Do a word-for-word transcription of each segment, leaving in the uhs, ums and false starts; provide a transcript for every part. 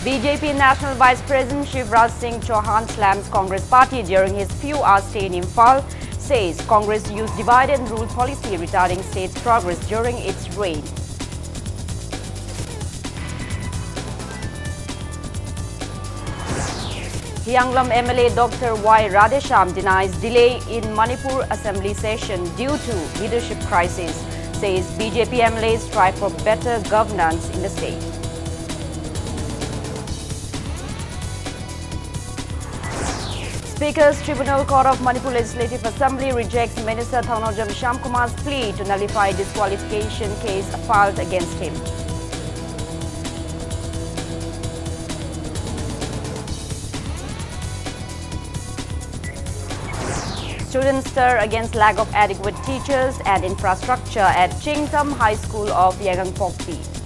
B J P National Vice President Shivraj Singh Chauhan slams Congress party during his few hours stay in Imphal, says Congress used divide and rule policy retarding state's progress during its reign. Hiyanglam M L A Doctor Y Radheshyam denies delay in Manipur Assembly session due to leadership crisis, says B J P M L As strive for better governance in the state. Speaker's Tribunal Court of Manipur Legislative Assembly rejects Minister Thaunojam Shyamkumar's plea to nullify disqualification case filed against him. Students stir against lack of adequate teachers and infrastructure at Chingtam High School of Yaingangpokpi.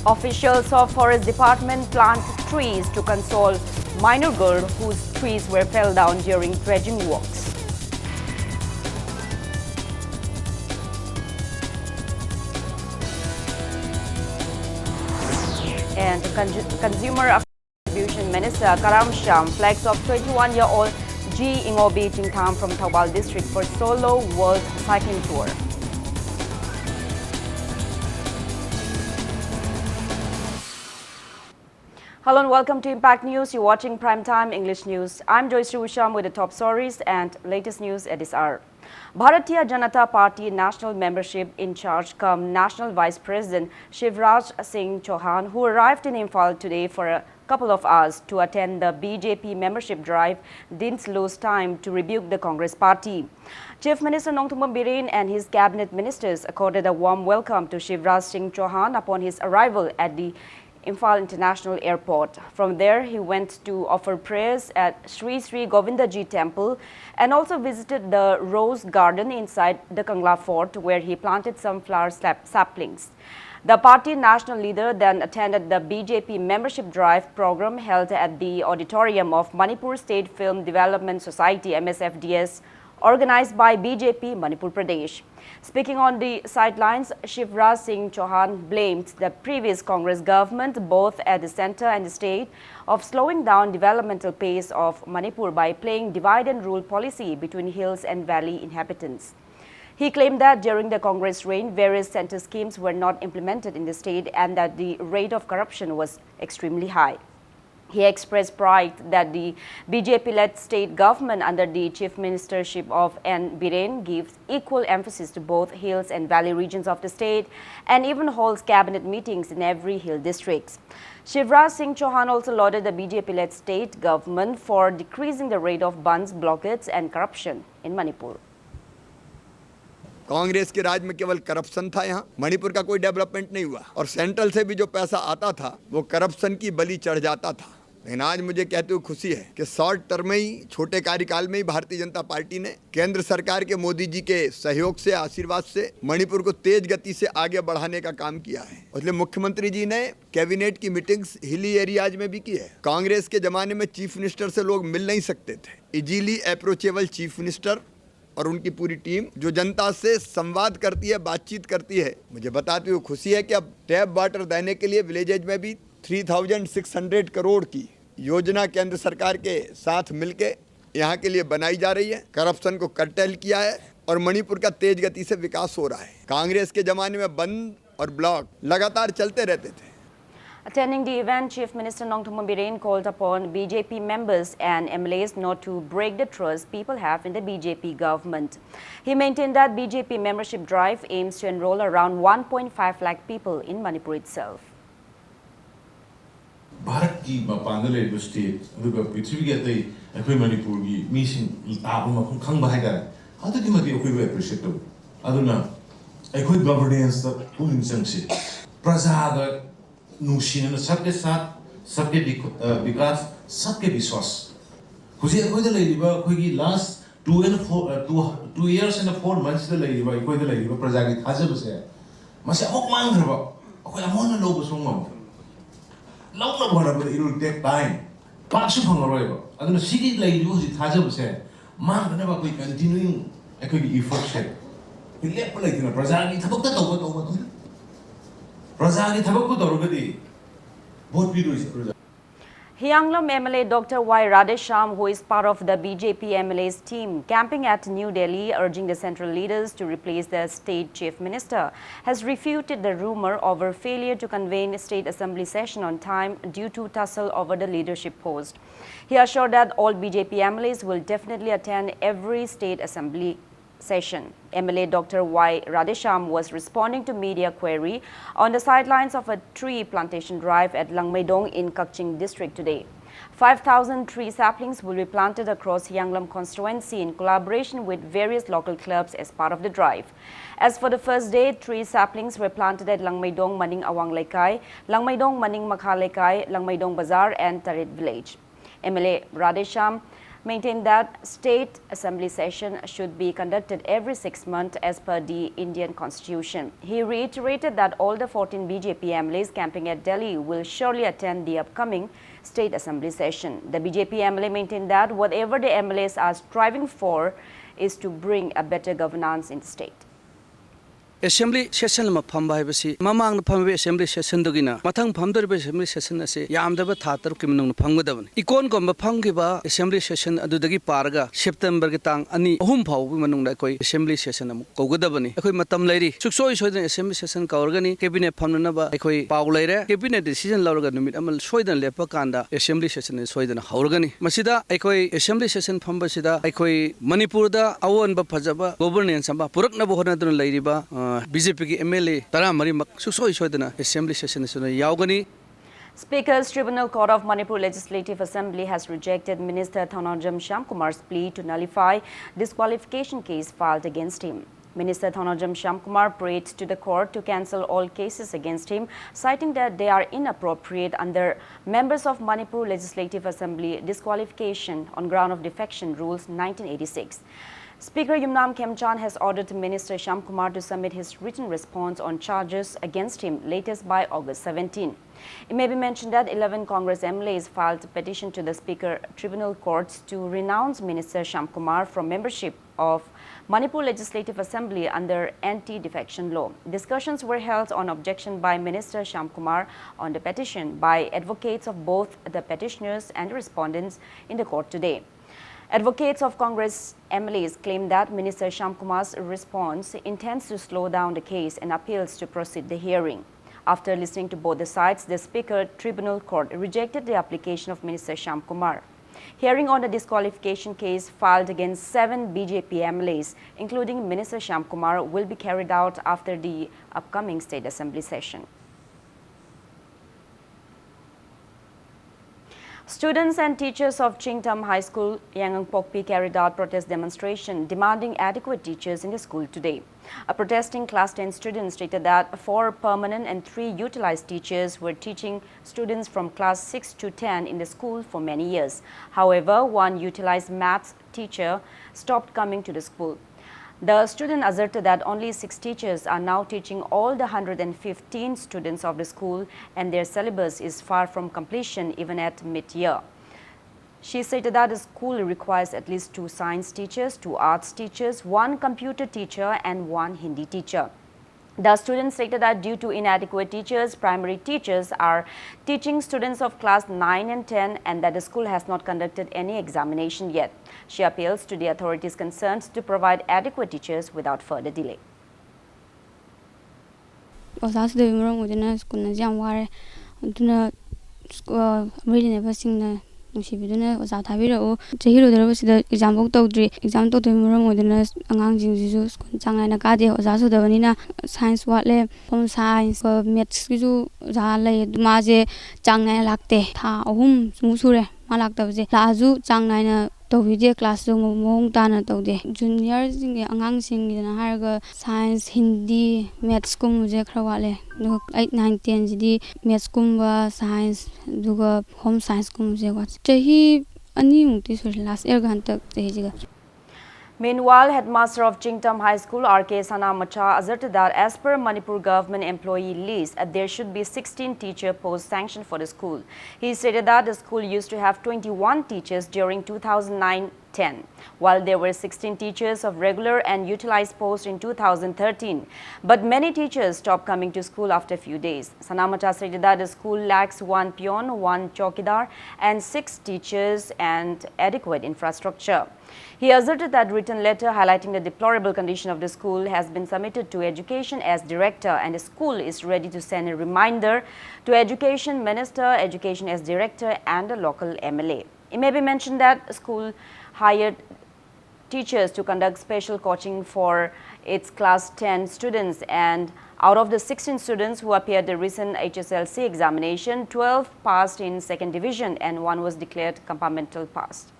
Officials of Forest Department plant trees to console minor girl whose trees were fell down during dredging works. And Consu- Consumer Distribution Minister Karam Shyam flags off twenty-one-year-old G Ingobi Chingthang from Thoubal District for Solo World Cycling Tour. Hello and welcome to Impact News. You're watching Prime Time English News. I'm Joyce Rusham with the top stories and latest news at this hour. Bharatiya Janata Party National Membership in Charge cum National Vice President Shivraj Singh Chauhan, who arrived in Imphal today for a couple of hours to attend the B J P membership drive, didn't lose time to rebuke the Congress party. Chief Minister Nongthombam Biren and his cabinet ministers accorded a warm welcome to Shivraj Singh Chauhan upon his arrival at the Imphal International Airport. From there, he went to offer prayers at Sri Sri Govindaji Temple and also visited the Rose Garden inside the Kangla Fort, where he planted some flower slap- saplings. The party national leader then attended the B J P membership drive program held at the auditorium of Manipur State Film Development Society, M S F D S, organized by B J P Manipur Pradesh. Speaking on the sidelines, Shivraj Singh Chauhan blamed the previous Congress government, both at the center and the state, of slowing down developmental pace of Manipur by playing divide and rule policy between hills and valley inhabitants. He claimed that during the Congress reign, various center schemes were not implemented in the state and that the rate of corruption was extremely high. He expressed pride that the B J P-led state government under the chief ministership of N Biren gives equal emphasis to both hills and valley regions of the state and even holds cabinet meetings in every hill district. Shivraj Singh Chauhan also lauded the B J P-led state government for decreasing the rate of bandhs, blockades and corruption in Manipur. Congress के राज में केवल corruption था। यहाँ मणिपुर का कोई development नहीं हुआ और सेंट्रल से भी जो पैसा आता था वो करप्शन की बलि चढ़ जाता था। लेकिन आज मुझे कहते हुए खुशी है कि शॉर्ट टर्म में ही, छोटे कार्यकाल में ही भारतीय जनता पार्टी ने केंद्र सरकार के मोदी जी के सहयोग से, आशीर्वाद से मणिपुर को तेज गति से आगे बढ़ाने का काम किया है। इसलिए मुख्यमंत्री जी ने कैबिनेट की मीटिंग्स हिली एरियाज में भी की है। कांग्रेस के जमाने में चीफ मिनिस्टर से लोग मिल नहीं सकते थे। इजीली अप्रोचेबल चीफ मिनिस्टर और उनकी पूरी टीम जो जनता से संवाद करती है, बातचीत करती है। मुझे बताते हुए खुशी है कि अब टैप वाटर देने के लिए विलेजेज में भी three thousand six hundred crore की योजना केंद्र सरकार के साथ मिलके यहाँ के लिए बनाई जा रही है। करप्शन को कर्टेल किया है और मणिपुर का तेज गति से विकास हो रहा है। कांग्रेस के जमाने में बंद और ब्लॉक लगातार चलते रहते थे। Attending the event, Chief Minister Nongthombam Biren called upon B J P members and M L As not to break the trust people have in the B J P government. He maintained that B J P membership drive aims to enroll around one point five lakh people in Manipur itself. ꯚꯥꯔꯠꯀꯤ ꯃꯄꯥꯟꯗ ꯂꯩꯔꯤꯕ state ꯑꯗꯨꯒ ꯄ꯭ꯔꯤꯊꯤꯕꯤꯒꯤ ꯑꯇꯩ ꯑꯩꯈꯣꯏ ꯃꯅꯤꯄꯨꯔꯒꯤ ꯃꯤꯁꯤꯡ ꯇꯥꯕ ꯃꯐꯝ ꯈꯪꯕ ꯍꯥꯏꯇꯥꯔꯦ, ꯑꯗꯨꯛꯀꯤ ꯃꯇꯤꯛ ꯑꯩꯈꯣꯏꯕꯨ ꯑꯦꯄ꯭ꯔꯤꯁꯤꯌꯦꯠ ꯇꯧꯏ꯫ ꯑꯗꯨꯅ ꯑꯩꯈꯣꯏ ꯒꯚꯔꯅꯦꯟꯁꯇ ꯄꯨꯛꯅꯤꯡ ꯆꯪꯁꯤ꯫ ꯄ꯭ꯔꯖꯥꯒ ꯅꯨꯡꯁꯤꯅꯅ ꯁꯕꯀꯦ ꯁꯥꯊ ꯁꯕꯀꯦ ꯕꯤꯀꯥꯁ ꯁꯕꯀꯦ ꯕꯤꯁ꯭ꯋꯥꯁ꯫ ꯍꯧꯖꯤꯛ ꯑꯩꯈꯣꯏꯗ ꯂꯩꯔꯤꯕ ꯑꯩꯈꯣꯏꯒꯤ last two and four two two years and four ꯃꯟꯊꯁꯇ ꯂꯩꯔꯤꯕ ꯑꯩꯈꯣꯏꯗ ꯂꯩꯔꯤꯕ ꯄ꯭ꯔꯖꯥꯒꯤ ꯊꯥꯖꯕꯁꯦ ꯃꯁꯤ ꯑꯃꯨꯛ ꯃꯥꯡꯈ꯭ꯔꯕ ꯑꯩꯈꯣꯏ ꯑꯃꯨꯛ ꯍꯟꯅ ꯂꯧꯕ ꯁꯨꯡꯉꯝ ꯉꯝꯗꯦ꯫ ꯂꯧꯅꯕ ꯍꯣꯠꯅꯕꯗ it will take time꯫ ꯄꯥꯛꯁꯨ ꯐꯪꯉꯔꯣꯏꯕ꯫ ꯑꯗꯨꯅ ꯁꯤꯒꯤ ꯂꯩꯔꯤꯕ ꯍꯧꯖꯤꯛ ꯊꯥꯖꯕꯁꯦ ꯃꯥꯡꯗꯅꯕ ꯑꯩꯈꯣꯏ ꯀꯟꯇꯤꯅ꯭ꯌꯨ ꯑꯩꯈꯣꯏꯒꯤ ꯏꯐꯣꯔꯠꯁꯦ ꯑꯩꯈꯣꯏ ꯂꯦꯞꯄ ꯂꯩꯇꯅ ꯄ꯭ꯔꯖꯥꯒꯤ ꯊꯕꯛꯇ ꯇꯧꯕ ꯇꯧꯕ ꯇꯧꯕ ꯄ꯭ꯔꯖꯥꯒꯤ ꯊꯕꯛꯄꯨ ꯇꯧꯔꯒꯗꯤ ꯚꯣꯠ ꯄꯤꯗꯣꯏꯁꯦ ꯄ꯭ꯔꯖꯥ Hiyanglam M L A Doctor Y Radheshyam, who is part of the B J P M L A's team camping at New Delhi, urging the central leaders to replace the state chief minister, has refuted the rumor over failure to convene state assembly session on time due to tussle over the leadership post. He assured that all B J P M L As will definitely attend every state assembly session. M L A Doctor Y Radheshyam was responding to media query on the sidelines of a tree plantation drive at Langmeidong in Kakching district today. Five thousand tree saplings will be planted across Hiyanglam constituency in collaboration with various local clubs as part of the drive. As for the first day, tree saplings were planted at Langmeidong Maning Awang Lekai, Langmeidong Maning Makha Lekai, Langmeidong Bazar and Tarit village. M L A Radheshyam maintained that state assembly session should be conducted every six months as per the Indian constitution. He reiterated that all the fourteen B J P M L As camping at Delhi will surely attend the upcoming state assembly session. The B J P M L A maintained that whatever the M L As are striving for is to bring a better governance in the state. Assembly session ꯑꯃ ꯐꯝꯕ ꯍꯥꯏꯕꯁꯤ ꯃꯃꯥꯡꯗ ꯐꯝꯕ assembly ꯁꯦꯁꯟꯗꯨꯒꯤꯅ ꯃꯊꯪ ꯐꯝꯗꯧꯔꯤꯕ assembly session ꯑꯁꯤ ꯌꯥꯝꯗꯕ ꯊꯥ ꯇꯔꯨꯛꯀꯤ ꯃꯅꯨꯡꯗ ꯐꯝꯒꯗꯕꯅꯤ꯫ ꯏꯀꯣꯟ ꯀꯣꯟꯕ ꯐꯝꯈꯤꯕ ꯑꯦꯁꯦꯝꯕ꯭ꯂꯤ ꯁꯦꯁꯟ ꯑꯗꯨꯗꯒꯤ ꯄꯥꯔꯒ ꯁꯦꯞꯇꯦꯝꯕꯔꯒꯤ ꯇꯥꯡ ꯑꯅꯤ ꯑꯍꯨꯝ ꯐꯥꯎꯕꯒꯤ ꯃꯅꯨꯡꯗ ꯑꯩꯈꯣꯏ ꯑꯦꯁꯦꯝꯕ꯭ꯂꯤ ꯁꯦꯁꯟ ꯑꯃꯨꯛ ꯀꯧꯒꯗꯕꯅꯤ꯫ ꯑꯩꯈꯣꯏ ꯃꯇꯝ ꯂꯩꯔꯤ꯫ ꯁꯨꯛꯁꯣꯏ ꯁꯣꯏꯗꯅ ꯑꯦꯁꯦꯝꯕ꯭ꯂꯤ ꯁꯦꯁꯟ ꯀꯧꯔꯒꯅꯤ꯫ ꯀꯦꯕꯤꯅꯦꯠ ꯐꯝꯅꯅꯕ ꯑꯩꯈꯣꯏ ꯄꯥꯎ ꯂꯩꯔꯦ꯫ ꯀꯦꯕꯤꯅꯦꯠ ꯗꯤꯁꯤꯖꯟ ꯂꯧꯔꯒ ꯅꯨꯃꯤꯠ ꯑꯃ ꯁꯣꯏꯗꯅ ꯂꯦꯞꯄ ꯀꯥꯟꯗ ꯑꯦꯁꯦꯝꯕ꯭ꯂꯤ ꯁꯦꯁꯟ ꯁꯣꯏꯗꯅ ꯍꯧꯔꯒꯅꯤ꯫ ꯃꯁꯤꯗ ꯑꯩꯈꯣꯏ ꯑꯦꯁꯦꯝꯕ꯭ꯂꯤ ꯁꯦꯁꯟ ꯐꯝꯕꯁꯤꯗ ꯑꯩꯈꯣꯏ ꯃꯅꯤꯄꯨꯔꯗ ꯑꯑꯣꯟꯕ ꯐꯖꯕ ꯒꯣꯕꯔꯅꯦꯟꯁ ꯑꯃ ꯄꯨꯔꯛꯅꯕ ꯍꯣꯠꯅꯗꯨꯅ ꯂꯩꯔꯤꯕ ꯕꯤ ꯖꯦ ꯄꯤꯒꯤ ꯑꯦꯝ ꯑꯦꯜ ꯑꯦ ꯇꯔꯥꯃꯔꯤꯃꯛ ꯁꯨꯛꯁꯣꯏ ꯁꯣꯏꯗꯅ ꯑꯦꯁꯦꯝꯕ꯭ꯂꯤ ꯁꯦꯁꯟ ꯑꯁꯤꯗ ꯌꯥꯎꯒꯅꯤ꯫ Speaker's Tribunal Court of Manipur Legislative Assembly has rejected Minister Thounaojam Shyamkumar's plea to nullify disqualification case filed against him. Minister Thounaojam Shyamkumar prayed to the court to cancel all cases against him, citing that they are inappropriate under Members of Manipur Legislative Assembly disqualification on ground of defection rules nineteen eighty-six. Speaker Yumnam Khemchand has ordered Minister Shyam Kumar to submit his written response on charges against him latest by August seventeen. It may be mentioned that eleven Congress M L As filed a petition to the Speaker Tribunal Courts to renounce Minister Shyam Kumar from membership of Manipur Legislative Assembly under anti-defection law. Discussions were held on objection by Minister Shyam Kumar on the petition by advocates of both the petitioners and respondents in the court today. Advocates of Congress M L As claim that Minister Shyam Kumar's response intends to slow down the case and appeals to proceed the hearing. After listening to both the sides, the Speaker Tribunal Court rejected the application of Minister Shyam Kumar. Hearing on the disqualification case filed against seven B J P M L As, including Minister Shyam Kumar, will be carried out after the upcoming state assembly session. Students and teachers of Chingtam High School, Yaingangpokpi, carried out protest demonstration demanding adequate teachers in the school today. A protesting class ten student stated that four permanent and three utilized teachers were teaching students from class six to ten in the school for many years. However, one utilized maths teacher stopped coming to the school. The student asserted that only six teachers are now teaching all the one hundred and fifteen students of the school, and their syllabus is far from completion even at mid-year. She stated that the school requires at least two science teachers, two arts teachers, one computer teacher, and one Hindi teacher. The students stated that due to inadequate teachers, primary teachers are teaching students of class nine and ten and that the school has not conducted any examination yet. She appeals to the authorities concerned to provide adequate teachers without further delay. ꯑꯣꯖꯥ ꯁꯨꯗꯕꯒꯤ ꯃꯔꯝ ꯑꯣꯏꯗꯨꯅ ꯁ꯭ꯀꯨꯜꯅꯁꯨ ꯌꯥꯝ ꯋꯥꯔꯦ꯫ ꯑꯗꯨꯅ ꯁ꯭ꯀꯨ-, ꯑ, ꯃꯔꯤ ꯂꯩꯅꯕꯁꯤꯡꯅ ꯅꯨꯡꯁꯤꯕꯤꯗꯨꯅ ꯑꯣꯖꯥ ꯊꯥꯕꯤꯔꯛꯎ꯫ ꯆꯍꯤ ꯂꯣꯏꯗꯧꯔꯕꯁꯤꯗ ꯑꯦꯛꯖꯥꯝꯐꯧ ꯇꯧꯗ꯭ꯔꯤ꯫ ꯑꯦꯛꯖꯥꯝ ꯇꯧꯗꯕꯒꯤ ꯃꯔꯝ ꯑꯣꯏꯗꯨꯅ ꯑꯉꯥꯡꯁꯤꯡꯁꯤꯁꯨ ꯁ꯭ꯀꯨꯜ ꯆꯥꯡ ꯅꯥꯏꯅ ꯀꯥꯗꯦ꯫ ꯑꯣꯖꯥ ꯁꯨꯗꯕꯅꯤꯅ ꯁꯥꯏꯟꯁ ꯋꯥꯠꯂꯦ, ꯍꯣꯝ ꯁꯥꯏꯟꯁ, ꯃꯦꯠꯁꯀꯤꯁꯨ ꯑꯣꯖꯥ ꯂꯩ꯫ ꯑꯗꯨ ꯃꯥꯁꯦ ꯆꯥꯡ ꯅꯥꯏꯅ ꯂꯥꯛꯇꯦ꯫ ꯊꯥ ꯑꯍꯨꯝꯃꯨꯛ ꯁꯨꯔꯦ ꯃꯥ ꯂꯥꯛꯇꯕꯁꯦ꯫ ꯂꯥꯛꯑꯁꯨ ꯆꯥꯡ ꯅꯥꯏꯅ ꯇꯧꯕꯤꯗꯦ, ꯀ꯭ꯂꯥꯁꯁꯨ ꯃꯑꯣꯡ ꯇꯥꯅ ꯇꯧꯗꯦ꯫ ꯖꯨꯅꯤꯌꯔꯁꯤꯡꯒꯤ ꯑꯉꯥꯡꯁꯤꯡꯒꯤꯗꯅ ꯍꯥꯏꯔꯒ ꯁꯥꯏꯟꯁ, ꯍꯤꯟꯗꯤ, ꯃꯦꯠꯁꯀꯨꯝꯕꯁꯦ ꯈꯔ ꯋꯥꯠꯂꯦ꯫ ꯑꯗꯨꯒ ꯑꯩꯠ, ꯅꯥꯏꯟ, ꯇꯦꯟꯁꯤꯗꯤ ꯃꯦꯠꯁꯀꯨꯝꯕ, ꯁꯥꯏꯟꯁ, ꯑꯗꯨꯒ ꯍꯣꯝ ꯁꯥꯏꯟꯁꯀꯨꯝꯕꯁꯦ ꯋꯥꯠꯂꯦ꯫ ꯆꯍꯤ ꯑꯅꯤꯃꯨꯛꯇꯤ ꯁꯨꯔꯦ, ꯂꯥꯁ ꯏꯌꯔꯒ ꯍꯟꯗꯛ ꯆꯍꯤꯁꯤꯒ꯫ Meanwhile, headmaster of Chingtam High School, R K Sanamacha, asserted that as per Manipur government employee list, uh, there should be sixteen teacher posts sanctioned for the school. He stated that the school used to have twenty-one teachers during two thousand nine ten, while there were sixteen teachers of regular and utilized posts in two thousand thirteen. But many teachers stopped coming to school after a few days. Sanamacha stated that the school lacks one peon, one chowkidar, and six teachers and adequate infrastructure. He asserted that written letter highlighting the deplorable condition of the school has been submitted to education as director, and the school is ready to send a reminder to education minister, education as director, and the local M L A. It may be mentioned that school hired teachers to conduct special coaching for its class ten students, and out of the sixteen students who appeared the recent H S L C examination, twelve passed in second division and one was declared compartmental pass.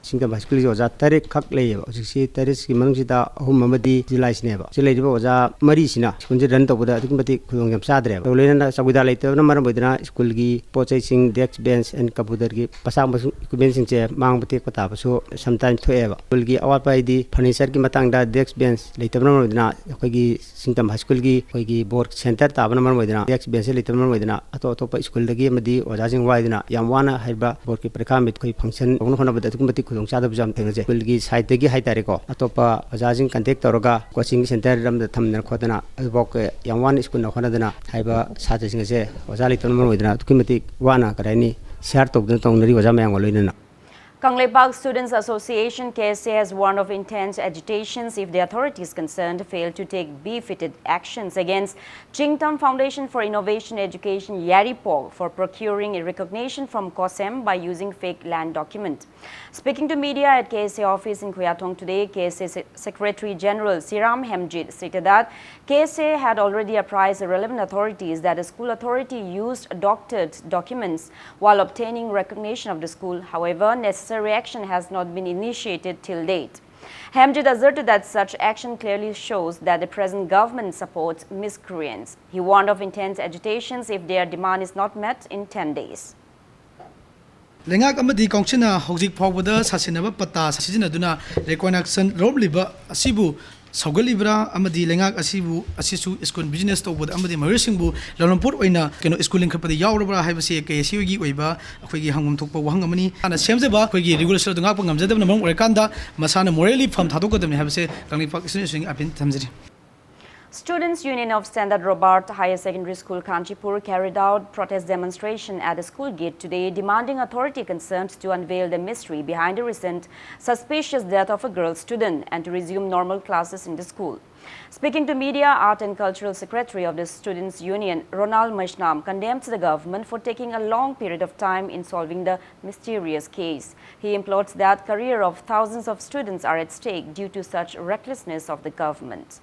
ꯁꯤꯡꯇꯝ ꯍꯥꯏ ꯁ꯭ꯀꯨꯜꯒꯤ ꯑꯣꯖꯥ ꯇꯔꯦꯠ ꯈꯛ ꯂꯩꯌꯦꯕ꯫ ꯍꯧꯖꯤꯛꯁꯤ ꯇꯔꯦꯠꯁꯤꯒꯤ ꯃꯅꯨꯡꯁꯤꯗ ꯑꯍꯨꯝ ꯑꯃꯗꯤ ꯖꯤꯂꯥꯏꯁꯤꯅꯦꯕ꯫ ꯁꯤ ꯂꯩꯔꯤꯕ ꯑꯣꯖꯥ ꯃꯔꯤꯁꯤꯅ ꯁ꯭ꯀꯨꯜꯁꯦ ꯔꯟ ꯇꯧꯕꯗ ꯑꯗꯨꯛꯀꯤ ꯃꯇꯤꯛ ꯈꯨꯗꯣꯡ ꯌꯥꯝ ꯆꯥꯗ꯭ꯔꯦꯕ꯫ ꯑꯗꯨꯒ ꯂꯣꯏꯅꯅ ꯆꯧꯀꯤꯗꯥꯔ ꯂꯩꯇꯕꯅ ꯃꯔꯝ ꯑꯣꯏꯗꯨꯅ ꯁ꯭ꯀꯨꯜꯒꯤ ꯄꯣꯠ ꯆꯩꯁꯤꯡ, ꯗꯦꯁꯛ, ꯕꯦꯟꯁ ꯑꯦꯟ ꯀꯝꯄ꯭ꯌꯨꯇꯔꯒꯤ ꯃꯆꯥꯛ ꯃꯁꯨ ꯏꯀ꯭ꯋꯤꯞꯃꯦꯟꯁꯤꯡꯁꯦ ꯃꯥꯡꯕ ꯇꯦꯛꯄ ꯇꯥꯕꯁꯨ ꯁꯝꯇꯥꯏꯝ ꯊꯣꯛꯑꯦꯕ꯫ ꯁ꯭ꯀꯨꯜꯒꯤ ꯑꯋꯥꯠꯄ ꯍꯥꯏꯗꯤ ꯐꯔꯅꯤꯆꯔꯒꯤ ꯃꯇꯥꯡꯗ ꯗꯦꯁꯛ, ꯕꯦꯟꯁ ꯂꯩꯇꯕꯅ ꯃꯔꯝ ꯑꯣꯏꯗꯨꯅ ꯑꯩꯈꯣꯏꯒꯤ ꯁꯤꯡꯇꯝ ꯍꯥꯏ ꯁ꯭ꯀꯨꯜꯒꯤ ꯑꯩꯈꯣꯏꯒꯤ ꯕꯣꯔꯗ ꯁꯦꯟꯇꯔ ꯇꯥꯕꯅ ꯃꯔꯝ ꯑꯣꯏꯗꯨꯅ ꯗꯦꯁꯛ, ꯕꯦꯟꯁꯁꯦ ꯂꯩꯇꯕꯅ ꯃꯔꯝ ꯑꯣꯏꯗꯨꯅ ꯑꯇꯣꯞ ꯑꯇꯣꯞꯄ ꯁ꯭ꯀꯨꯜꯗꯒꯤ ꯑꯃꯗꯤ ꯑꯣꯖꯥꯁꯤꯡ ꯋꯥꯏꯗꯨꯅ ꯌꯥꯝ ꯋꯥꯅ ꯍꯥꯏꯔꯤꯕ ꯕꯣꯔꯗꯀꯤ ꯄꯔꯤꯈꯥ ꯃꯤꯠ ꯑꯩꯈꯣꯏ ꯐꯪꯁꯟ ꯇꯧꯅ ꯍꯣꯠꯅꯕꯗ ꯑꯗꯨꯛꯀꯤ ꯃꯇꯤꯛ ꯈꯨꯗꯣꯡ ꯆꯥꯗꯕꯁꯨ ꯌꯥꯝ ꯊꯦꯡꯅꯖꯩ꯫ ꯁ꯭ꯀꯨꯜꯒꯤ ꯁꯥꯏꯠꯇꯒꯤ ꯍꯥꯏꯇꯥꯔꯦꯀꯣ, ꯑꯇꯣꯞꯄ ꯑꯣꯖꯥꯁꯤꯡ ꯀꯟꯇꯦꯛ ꯇꯧꯔꯒ ꯀꯣꯆꯤꯡ ꯁꯦꯟꯇꯔ ꯑꯃꯗ ꯊꯝꯗꯅ ꯈꯣꯠꯇꯅ ꯑꯗꯨꯐꯥꯎ ꯌꯥꯝ ꯋꯥꯅ ꯁ꯭ꯀꯨꯜꯅ ꯍꯣꯠꯅꯗꯅ ꯍꯥꯏꯔꯤꯕ ꯁꯥꯇ꯭ꯔꯁꯤꯡ ꯑꯁꯦ ꯑꯣꯖꯥ ꯂꯩꯇꯕꯅ ꯃꯔꯝ ꯑꯣꯏꯗꯨꯅ ꯑꯗꯨꯛꯀꯤ ꯃꯇꯤꯛ ꯋꯥꯅ ꯀꯔꯤ ꯍꯥꯏꯅꯤ, ꯁꯤꯌꯥꯔ ꯇꯧꯗꯅ ꯇꯧꯅꯔꯤ ꯑꯣꯖꯥ ꯃꯌꯥꯝꯒ ꯂꯣꯏꯅꯅ꯫ Kangleipak Students Association, K S A, has warned of intense agitations if the authorities concerned fail to take befitted actions against Chingtam Foundation for Innovation Education, Yairipok, for procuring a recognition from COSEM by using fake land document. Speaking to media at K S A office in Khuyatong today, K S A Se-, Secretary General Siram Hemjit stated that K S A had already apprised the relevant authorities that the school authority used doctored documents while obtaining recognition of the school. However, necessary action has not been initiated till date. Hemjit asserted that such action clearly shows that the present government supports miscreants. He warned of intense agitations if their demand is not met in ten days. ꯂꯩꯉꯥꯛ ꯑꯃꯗꯤ ꯀꯥꯎꯟꯁꯤꯜꯅ ꯍꯧꯖꯤꯛ ꯐꯥꯎꯕꯗ ꯁꯥꯁꯤꯟꯅꯕ ꯄꯠꯇꯥ ꯁꯤꯖꯤꯟꯅꯗꯨꯅ recognition ꯂꯧꯔꯝꯂꯤꯕ ꯑꯁꯤꯕꯨ ꯁꯧꯒꯠꯂꯤꯕ꯭ꯔꯥ? ꯑꯃꯗꯤ ꯂꯩꯉꯥꯛ ꯑꯁꯤꯕꯨ, ꯑꯁꯤꯁꯨ school business ꯇꯧꯕꯗ ꯑꯃꯗꯤ ꯃꯍꯩꯔꯣꯏꯁꯤꯡꯕꯨ ꯂꯝꯂꯝꯄꯣꯠ ꯑꯣꯏꯅ, ꯀꯩꯅꯣ, school ꯂꯤꯡꯈꯠꯄꯗ ꯌꯥꯎꯔꯕ꯭ꯔꯥ ꯍꯥꯏꯕꯁꯤ KSU ꯒꯤ ꯑꯣꯏꯕ ꯑꯩꯈꯣꯏꯒꯤ ꯍꯪꯐꯝ ꯊꯣꯛꯄ ꯋꯥꯍꯪ ꯑꯃꯅꯤ꯫ ꯃꯁꯥꯅ ꯁꯦꯝꯖꯕ ꯑꯩꯈꯣꯏꯒꯤ regulation ꯑꯗꯨ ꯉꯥꯛꯄ ꯉꯝꯖꯗꯕꯅ ꯃꯔꯝ ꯑꯣꯏꯔꯀꯥꯟꯗ ꯃꯁꯥꯅ morally ꯐꯝ ꯊꯥꯗꯣꯛꯀꯗꯕꯅꯤ ꯍꯥꯏꯕꯁꯦ ꯀꯪꯂꯩꯄꯥꯛ Students Union ꯒꯤ ꯑꯄꯤꯜ ꯊꯝꯖꯔꯤ꯫ Students Union of Standard Robert Higher Secondary School, Kanchipur carried out protest demonstration at the school gate today, demanding authority concerned to unveil the mystery behind the recent suspicious death of a girl student and to resume normal classes in the school. Speaking to media, Art and Cultural Secretary of the Students Union, Ronald Maishnam, condemns the government for taking a long period of time in solving the mysterious case. He implored that career of thousands of students are at stake due to such recklessness of the government.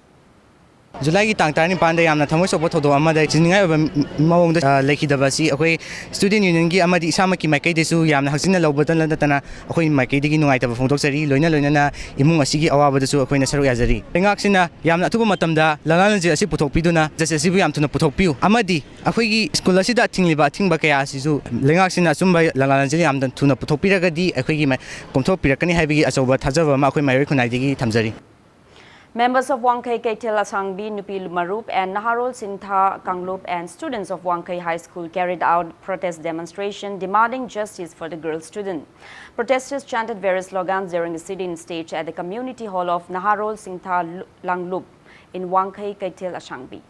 ꯖꯨꯂꯥꯏꯒꯤ ꯇꯥꯡ ꯇꯔꯥꯅꯤꯄꯥꯟꯗ ꯌꯥꯝꯅ ꯊꯃꯣꯏ ꯁꯣꯛꯄ ꯊꯧꯗꯣꯛ ꯑꯃꯗ ꯆꯤꯡꯅꯤꯡꯉꯥꯏ ꯑꯣꯏꯕ ꯃꯑꯣꯡꯗ, ꯑ, ꯂꯩꯈꯤꯗꯕ ꯑꯁꯤ ꯑꯩꯈꯣꯏ Student Union ꯒꯤ ꯑꯃꯗꯤ ꯏꯁꯥꯃꯛꯀꯤ ꯃꯥꯏꯀꯩꯗꯁꯨ ꯌꯥꯝꯅ ꯍꯛꯆꯤꯟꯅ ꯂꯧꯕꯇ ꯅꯠꯇꯅ ꯑꯩꯈꯣꯏ ꯃꯥꯏꯀꯩꯗꯒꯤ ꯅꯨꯡꯉꯥꯏꯇꯕ ꯐꯣꯡꯗꯣꯛꯆꯔꯤ꯫ ꯂꯣꯏꯅ ꯂꯣꯏꯅꯅ ꯏꯃꯨꯡ ꯑꯁꯤꯒꯤ ꯑꯋꯥꯕꯗꯁꯨ ꯑꯩꯈꯣꯏꯅ ꯁꯔꯨꯛ ꯌꯥꯖꯔꯤ꯫ ꯂꯩꯉꯥꯛꯁꯤꯅ ꯌꯥꯝꯅ ꯑꯊꯨꯕ ꯃꯇꯝꯗ ꯂꯥꯂꯥ ꯂꯟꯖꯤꯠ ꯑꯁꯤ ꯄꯨꯊꯣꯛꯄꯤꯗꯨꯅ justice ꯑꯁꯤꯕꯨ ꯌꯥꯝ ꯊꯨꯅ ꯄꯨꯊꯣꯛꯄꯤꯌꯨ ꯑꯃꯗꯤ ꯑꯩꯈꯣꯏꯒꯤ school ꯑꯁꯤꯗ ꯊꯤꯡꯂꯤꯕ ꯑꯊꯤꯡꯕ ꯀꯌꯥ ꯑꯁꯤꯁꯨ ꯂꯩꯉꯥꯛꯁꯤꯅ ꯑꯆꯨꯝꯕ ꯂꯥꯂꯥ ꯂꯟꯖꯤꯠ ꯌꯥꯝꯅ ꯊꯨꯅ ꯄꯨꯊꯣꯛꯄꯤꯔꯒꯗꯤ ꯑꯩꯈꯣꯏꯒꯤ ꯃ-, ꯀꯣꯝꯊꯣꯛꯄꯤꯔꯛꯀꯅꯤ ꯍꯥꯏꯕꯒꯤ ꯑꯆꯧꯕ ꯊꯥꯖꯕ ꯑꯃ ꯑꯩꯈꯣꯏ ꯃꯍꯩꯔꯣꯏ ꯈꯨꯟꯅꯥꯏꯗꯒꯤ ꯊꯝꯖꯔꯤ꯫ Members of Wangkhei Keithel Asangbi, Nupi Marup and Naharol Singtha Kanglup and students of Wangkhei High School carried out protest demonstration demanding justice for the girl student. Protesters chanted various slogans during a sit-in stage at the community hall of Naharol Singtha Langlup in Wangkhei Keithel Asangbi.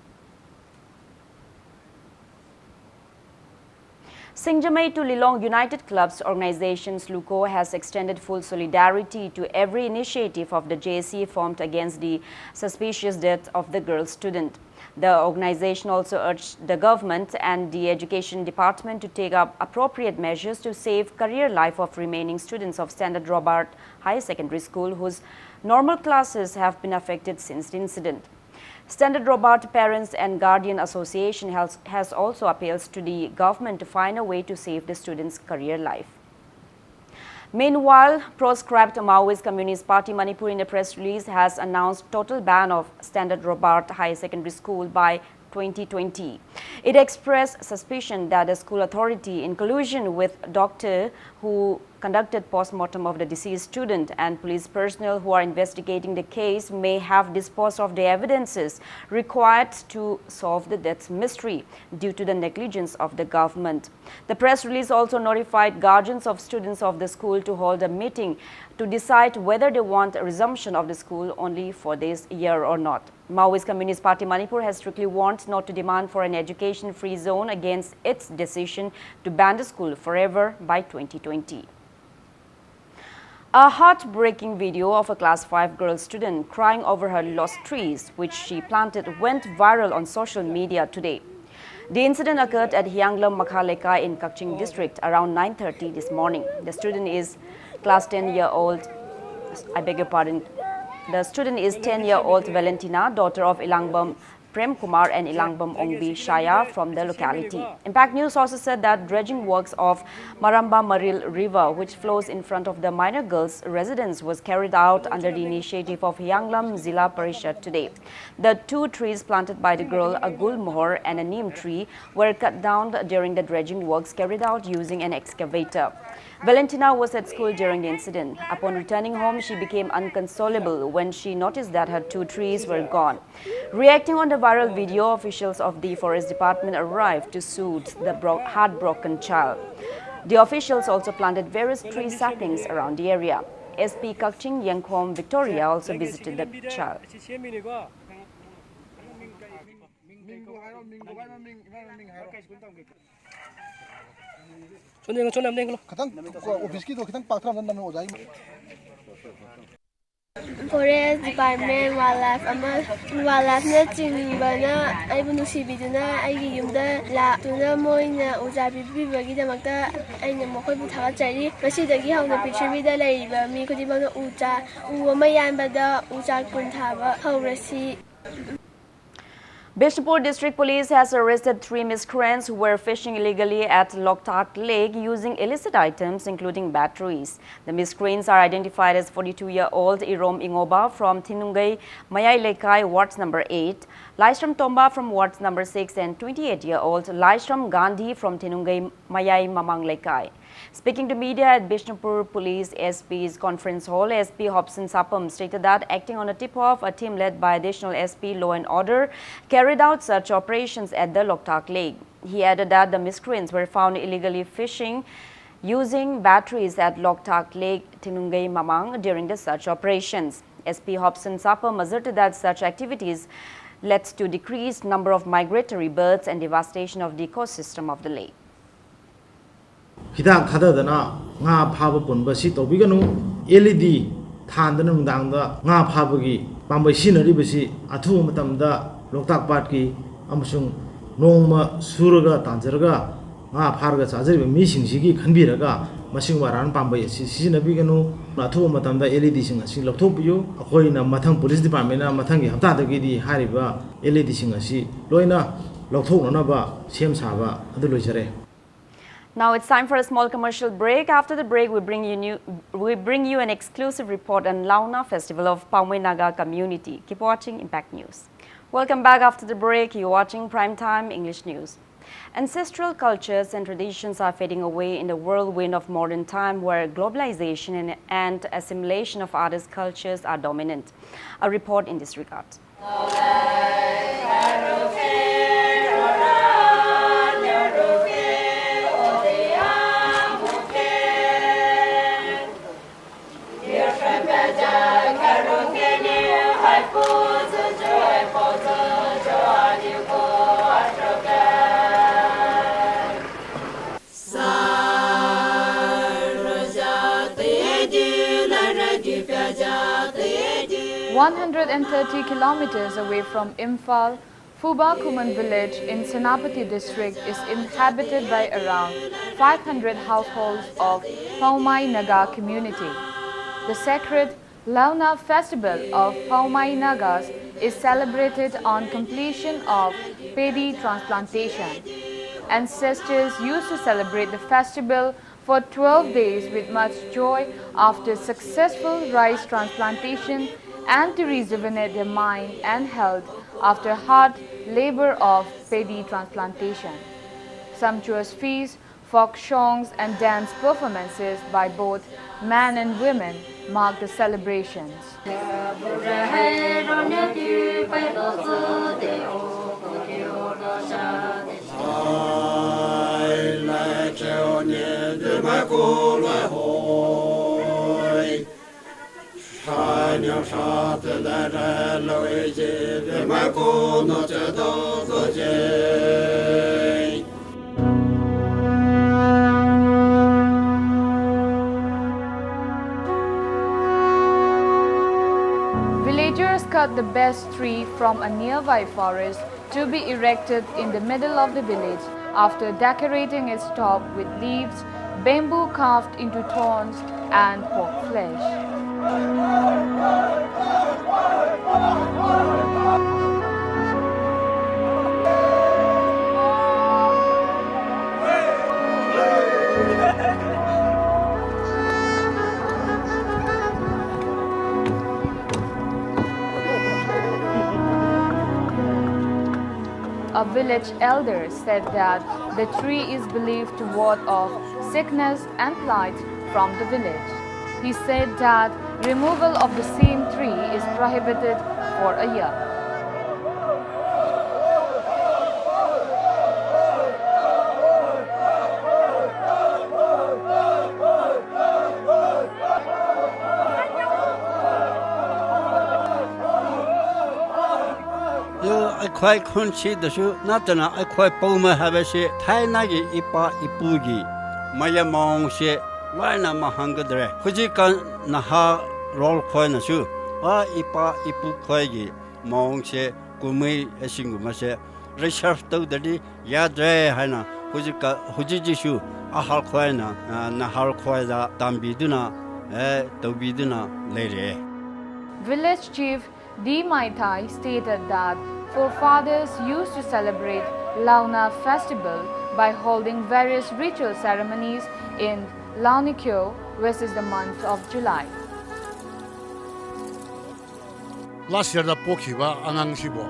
Singjamei to Lilong United Clubs Organization, SLUCO, has extended full solidarity to every initiative of the JAC formed against the suspicious death of the girl student. The organization also urged the government and the education department to take up appropriate measures to save career life of remaining students of Standard Robert Higher Secondary School, whose normal classes have been affected since the incident. Standard Robert Parents and Guardian Association has, has also appeals to the government to find a way to save the students' career life. Meanwhile, proscribed Maoist Communist Party Manipur in a press release has announced total ban of Standard Robert Higher Secondary School by twenty twenty. It expressed suspicion that the school authority, in collusion with doctor who conducted post-mortem of the deceased student and police personnel who are investigating the case, may have disposed of the evidences required to solve the death mystery due to the negligence of the government. The press release also notified guardians of students of the school to hold a meeting to decide whether they want a resumption of the school only for this year or not. Maoist Communist Party Manipur has strictly warned not to demand for an education-free zone against its decision to ban the school forever by twenty twenty. A heartbreaking video of a class five girl student crying over her lost trees, which she planted, went viral on social media today. The incident occurred at Hianglam Makha Lekai in Kakching district around nine thirty this morning. The student is class ten year old, I beg your pardon, the student is ten year old Valentina, daughter of Ilangbam Prem Kumar and Ilangbam Ongbi Shaya from the locality. Impact News also said that dredging works of Maramba Maril River, which flows in front of the minor girl's residence, was carried out under the initiative of Hianglam Zila Parishad today. The two trees planted by the girl, a gulmohar and a neem tree, were cut down during the dredging works carried out using an excavator. Valentina was at school during the incident. Upon returning home, she became inconsolable when she noticed that her two trees were gone. Reacting on the viral video, officials of the Forest Department arrived to soothe the bro- heartbroken child. The officials also planted various tree saplings around the area. S P Kakching Yengkhom Victoria also visited the child. ꯈꯤꯇꯪ ꯑꯣꯐꯤꯁꯀꯤꯗꯣ ꯈꯤꯇꯪ ꯄꯥꯛꯊꯔꯝꯗ ꯅꯝꯃꯦ ꯑꯣꯖꯥꯒꯤ꯫ Forest Department, Wildlife ꯑꯃ, Wildlifeꯅ ꯆꯤꯡꯕꯅ ꯑꯩꯕꯨ ꯅꯨꯡꯁꯤꯕꯤꯗꯨꯅ ꯑꯩꯒꯤ ꯌꯨꯝꯗ ꯂꯥꯛꯇꯨꯅ ꯃꯣꯏꯅ ꯎ ꯆꯥꯔ ꯄꯤꯕꯤꯕꯒꯤꯗꯃꯛꯇ ꯑꯩꯅ ꯃꯈꯣꯏꯕꯨ ꯊꯥꯒꯠꯆꯔꯤ꯫ ꯉꯁꯤꯗꯒꯤ ꯍꯧꯅ ꯄ꯭ꯔꯤꯊꯤꯕꯤꯗ ꯂꯩꯔꯤꯕ ꯃꯤ ꯈꯨꯗꯤꯡꯃꯛꯅ ꯎ ꯆꯥ ꯎ ꯑꯃ ꯌꯥꯟꯕꯗ ꯎ ꯆꯥꯔ ꯀꯨꯟ ꯊꯥꯕ ꯍꯧꯔꯁꯤ꯫ Bishnupur District Police has arrested three miscreants who were fishing illegally at Loktak Lake using illicit items, including batteries. The miscreants are identified as forty-two-year-old Irom Ingoba from Thinungai Mayai Lekai, Ward number eight, Laishram Tomba from Ward number six, and twenty-eight-year-old Laishram Gandhi from Thinungai Mayai Mamang Lekai. Speaking to media at Bishnupur Police S P's conference hall, S P Hobson Sapam stated that, acting on a tip-off, a team led by Additional S P Law and Order carried out search operations at the Loktak Lake. He added that the miscreants were found illegally fishing using batteries at Loktak Lake, Thinungai Mamang during the search operations. S P Hobson Sapam asserted that such activities led to decreased number of migratory birds and devastation of the ecosystem of the lake. ꯍꯤꯗꯥꯛ ꯊꯥꯗꯗꯅ ꯉꯥ ꯐꯥꯕ ꯄꯨꯟꯕ ꯑꯁꯤ ꯇꯧꯕꯤꯒꯅꯨ꯫ L E ꯗꯤ ꯊꯥꯟꯗꯅ ꯅꯨꯡꯗꯥꯡꯗ ꯉꯥ ꯐꯥꯕꯒꯤ ꯄꯥꯝꯕꯩ ꯁꯤꯖꯤꯟꯅꯔꯤꯕꯁꯤ ꯑꯊꯨꯕ ꯃꯇꯝꯗ ꯂꯣꯛꯇꯥꯛ ꯄꯥꯠꯀꯤ ꯑꯃꯁꯨꯡ ꯅꯣꯡꯃ ꯁꯨꯔꯒ ꯇꯥꯟꯖꯔꯒ ꯉꯥ ꯐꯥꯔꯒ ꯆꯥꯖꯔꯤꯕ ꯃꯤꯁꯤꯡꯁꯤꯒꯤ ꯈꯟꯕꯤꯔꯒ ꯃꯁꯤꯒꯨꯝꯕ ꯑꯔꯥꯟ ꯄꯥꯝꯕꯩ ꯑꯁꯤ ꯁꯤꯖꯤꯟꯅꯕꯤꯒꯅꯨ꯫ ꯑꯊꯨꯕ ꯃꯇꯝꯗ ꯑꯦꯜ ꯏ ꯗꯤꯁꯤꯡ ꯑꯁꯤ ꯂꯧꯊꯣꯛꯄꯤꯌꯨ꯫ ꯑꯩꯈꯣꯏꯅ ꯃꯊꯪ ꯄꯨꯂꯤꯁ ꯗꯤꯄꯥꯔꯠꯃꯦꯟꯅ ꯃꯊꯪꯒꯤ ꯍꯞꯇꯥꯗꯒꯤꯗꯤ ꯍꯥꯏꯔꯤꯕ ꯑꯦꯜ ꯏ ꯗꯤꯁꯤꯡ ꯑꯁꯤ ꯂꯣꯏꯅ ꯂꯧꯊꯣꯛꯅꯅꯕ ꯁꯦꯝ ꯁꯥꯕ ꯑꯗꯨ ꯂꯣꯏꯖꯔꯦ꯫ Now it's time for a small commercial break. After the break, we bring you new, we bring you an exclusive report on Launa Festival of Paumui Naga Community. Keep watching Impact News. Welcome back. After the break, you're watching Prime Time English News. Ancestral cultures and traditions are fading away in the whirlwind of modern time, where globalization and, and assimilation of others' cultures are dominant. A report in this regard. One hundred and thirty kilometers away from Imphal, Phuba Khuman village in Senapati district is inhabited by around five hundred households of Paumai Naga community. The sacred Launa festival of Paumai Nagas is celebrated on completion of paddy transplantation. Ancestors used to celebrate the festival for twelve days with much joy after successful rice transplantation and to rejuvenate their mind and health after hard labor of paddy transplantation. Sumptuous feasts, folk songs and dance performances by both men and women mark the celebrations. Villagers cut the best tree from a nearby forest to be erected in the middle of the village after decorating its top with leaves, bamboo carved into thorns, and pork flesh. A village elder said that the tree is believed to ward off sickness and blight from the village. He said that removal of the same tree is prohibited for a year. ꯑꯗꯨ ꯑꯩꯈꯣꯏ ꯈꯨꯟꯁꯤꯗꯁꯨ ꯅꯠꯇꯅ ꯑꯩꯈꯣꯏ ꯄꯥꯎꯃꯩ ꯍꯥꯏꯕꯁꯤ ꯊꯥꯏꯅꯒꯤ ꯏꯄꯥ ꯏꯄꯨꯒꯤ ꯃꯌꯥꯝ ꯃꯑꯣꯡꯁꯦ ꯂꯣꯏꯅ ꯃꯥꯡꯍꯟꯒꯗ꯭ꯔꯦ꯫ ꯍꯧꯖꯤꯛꯀꯥꯟ ꯅꯍꯥꯔꯣꯜ ꯈꯣꯏꯅꯁꯨ ꯑꯥ ꯏꯄꯥ ꯏꯄꯨ ꯈꯣꯏꯒꯤ ꯃꯑꯣꯡꯁꯦ, ꯀꯨꯝꯍꯩ ꯑꯁꯤꯒꯨꯝꯕꯁꯦ ꯔꯤꯁꯔꯁ ꯇꯧꯗ꯭ꯔꯗꯤ ꯌꯥꯗ꯭ꯔꯦ ꯍꯥꯏꯅ ꯍꯧꯖꯤꯛꯀ-, ꯍꯧꯖꯤꯛ ꯍꯧꯖꯤꯛꯁꯨ ꯑꯍꯜ ꯈꯣꯏꯅ, ꯑ, ꯅꯍꯥꯔꯣꯜ ꯈꯣꯏꯗ ꯇꯝꯕꯤꯗꯨꯅ, ꯇꯧꯕꯤꯗꯨꯅ ꯂꯩꯔꯦ꯫ Village Chief D Maithai stated that forefathers used to celebrate Launa festival by holding various ritual ceremonies in Launikyo, which is the month of July. Last yearꯗ ꯄꯣꯛꯈꯤꯕ ꯑꯉꯥꯡꯁꯤꯕꯨ,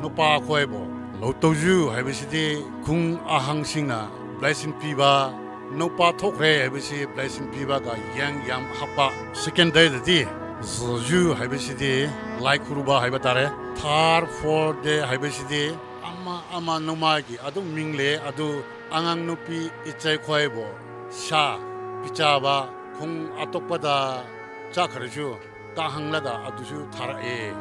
ꯅꯨꯄꯥ ꯑꯩꯈꯣꯏꯕꯨ ꯂꯧꯇꯧꯖꯨ ꯍꯥꯏꯕꯁꯤꯗꯤ ꯈꯨꯡ ꯑꯍꯪꯁꯤꯡꯅ blessing ꯄꯤꯕ, ꯅꯨꯄꯥ ꯊꯣꯛꯈ꯭ꯔꯦ ꯍꯥꯏꯕꯁꯤ blessing ꯄꯤꯕꯒ ꯌꯦꯟ ꯌꯥꯝ ꯍꯥꯞꯄ꯫ Second dayꯗꯗꯤ ꯖꯨ ꯍꯥꯏꯕꯁꯤꯗꯤ ꯂꯥꯏ ꯈꯨꯔꯨꯕ ꯍꯥꯏꯕ ꯇꯥꯔꯦ꯫ Third, fourth day ꯍꯥꯏꯕꯁꯤꯗꯤ ꯑꯃ ꯑꯃ ꯅꯣꯡꯃꯒꯤ ꯑꯗꯨꯝ ꯃꯤꯡ ꯂꯩ꯫ ꯑꯗꯨ ꯑꯉꯥꯡ ꯅꯨꯄꯤ ꯏꯆꯦꯈꯣꯏꯕꯨ ꯁꯥ ꯄꯤꯖꯕ, ꯈꯨꯡ ꯑꯇꯣꯞꯄꯗ ꯆꯠꯈ꯭ꯔꯁꯨ ꯇꯥꯍꯪꯂꯒ ꯑꯗꯨꯁꯨ ꯊꯥꯔꯛꯑꯦ꯫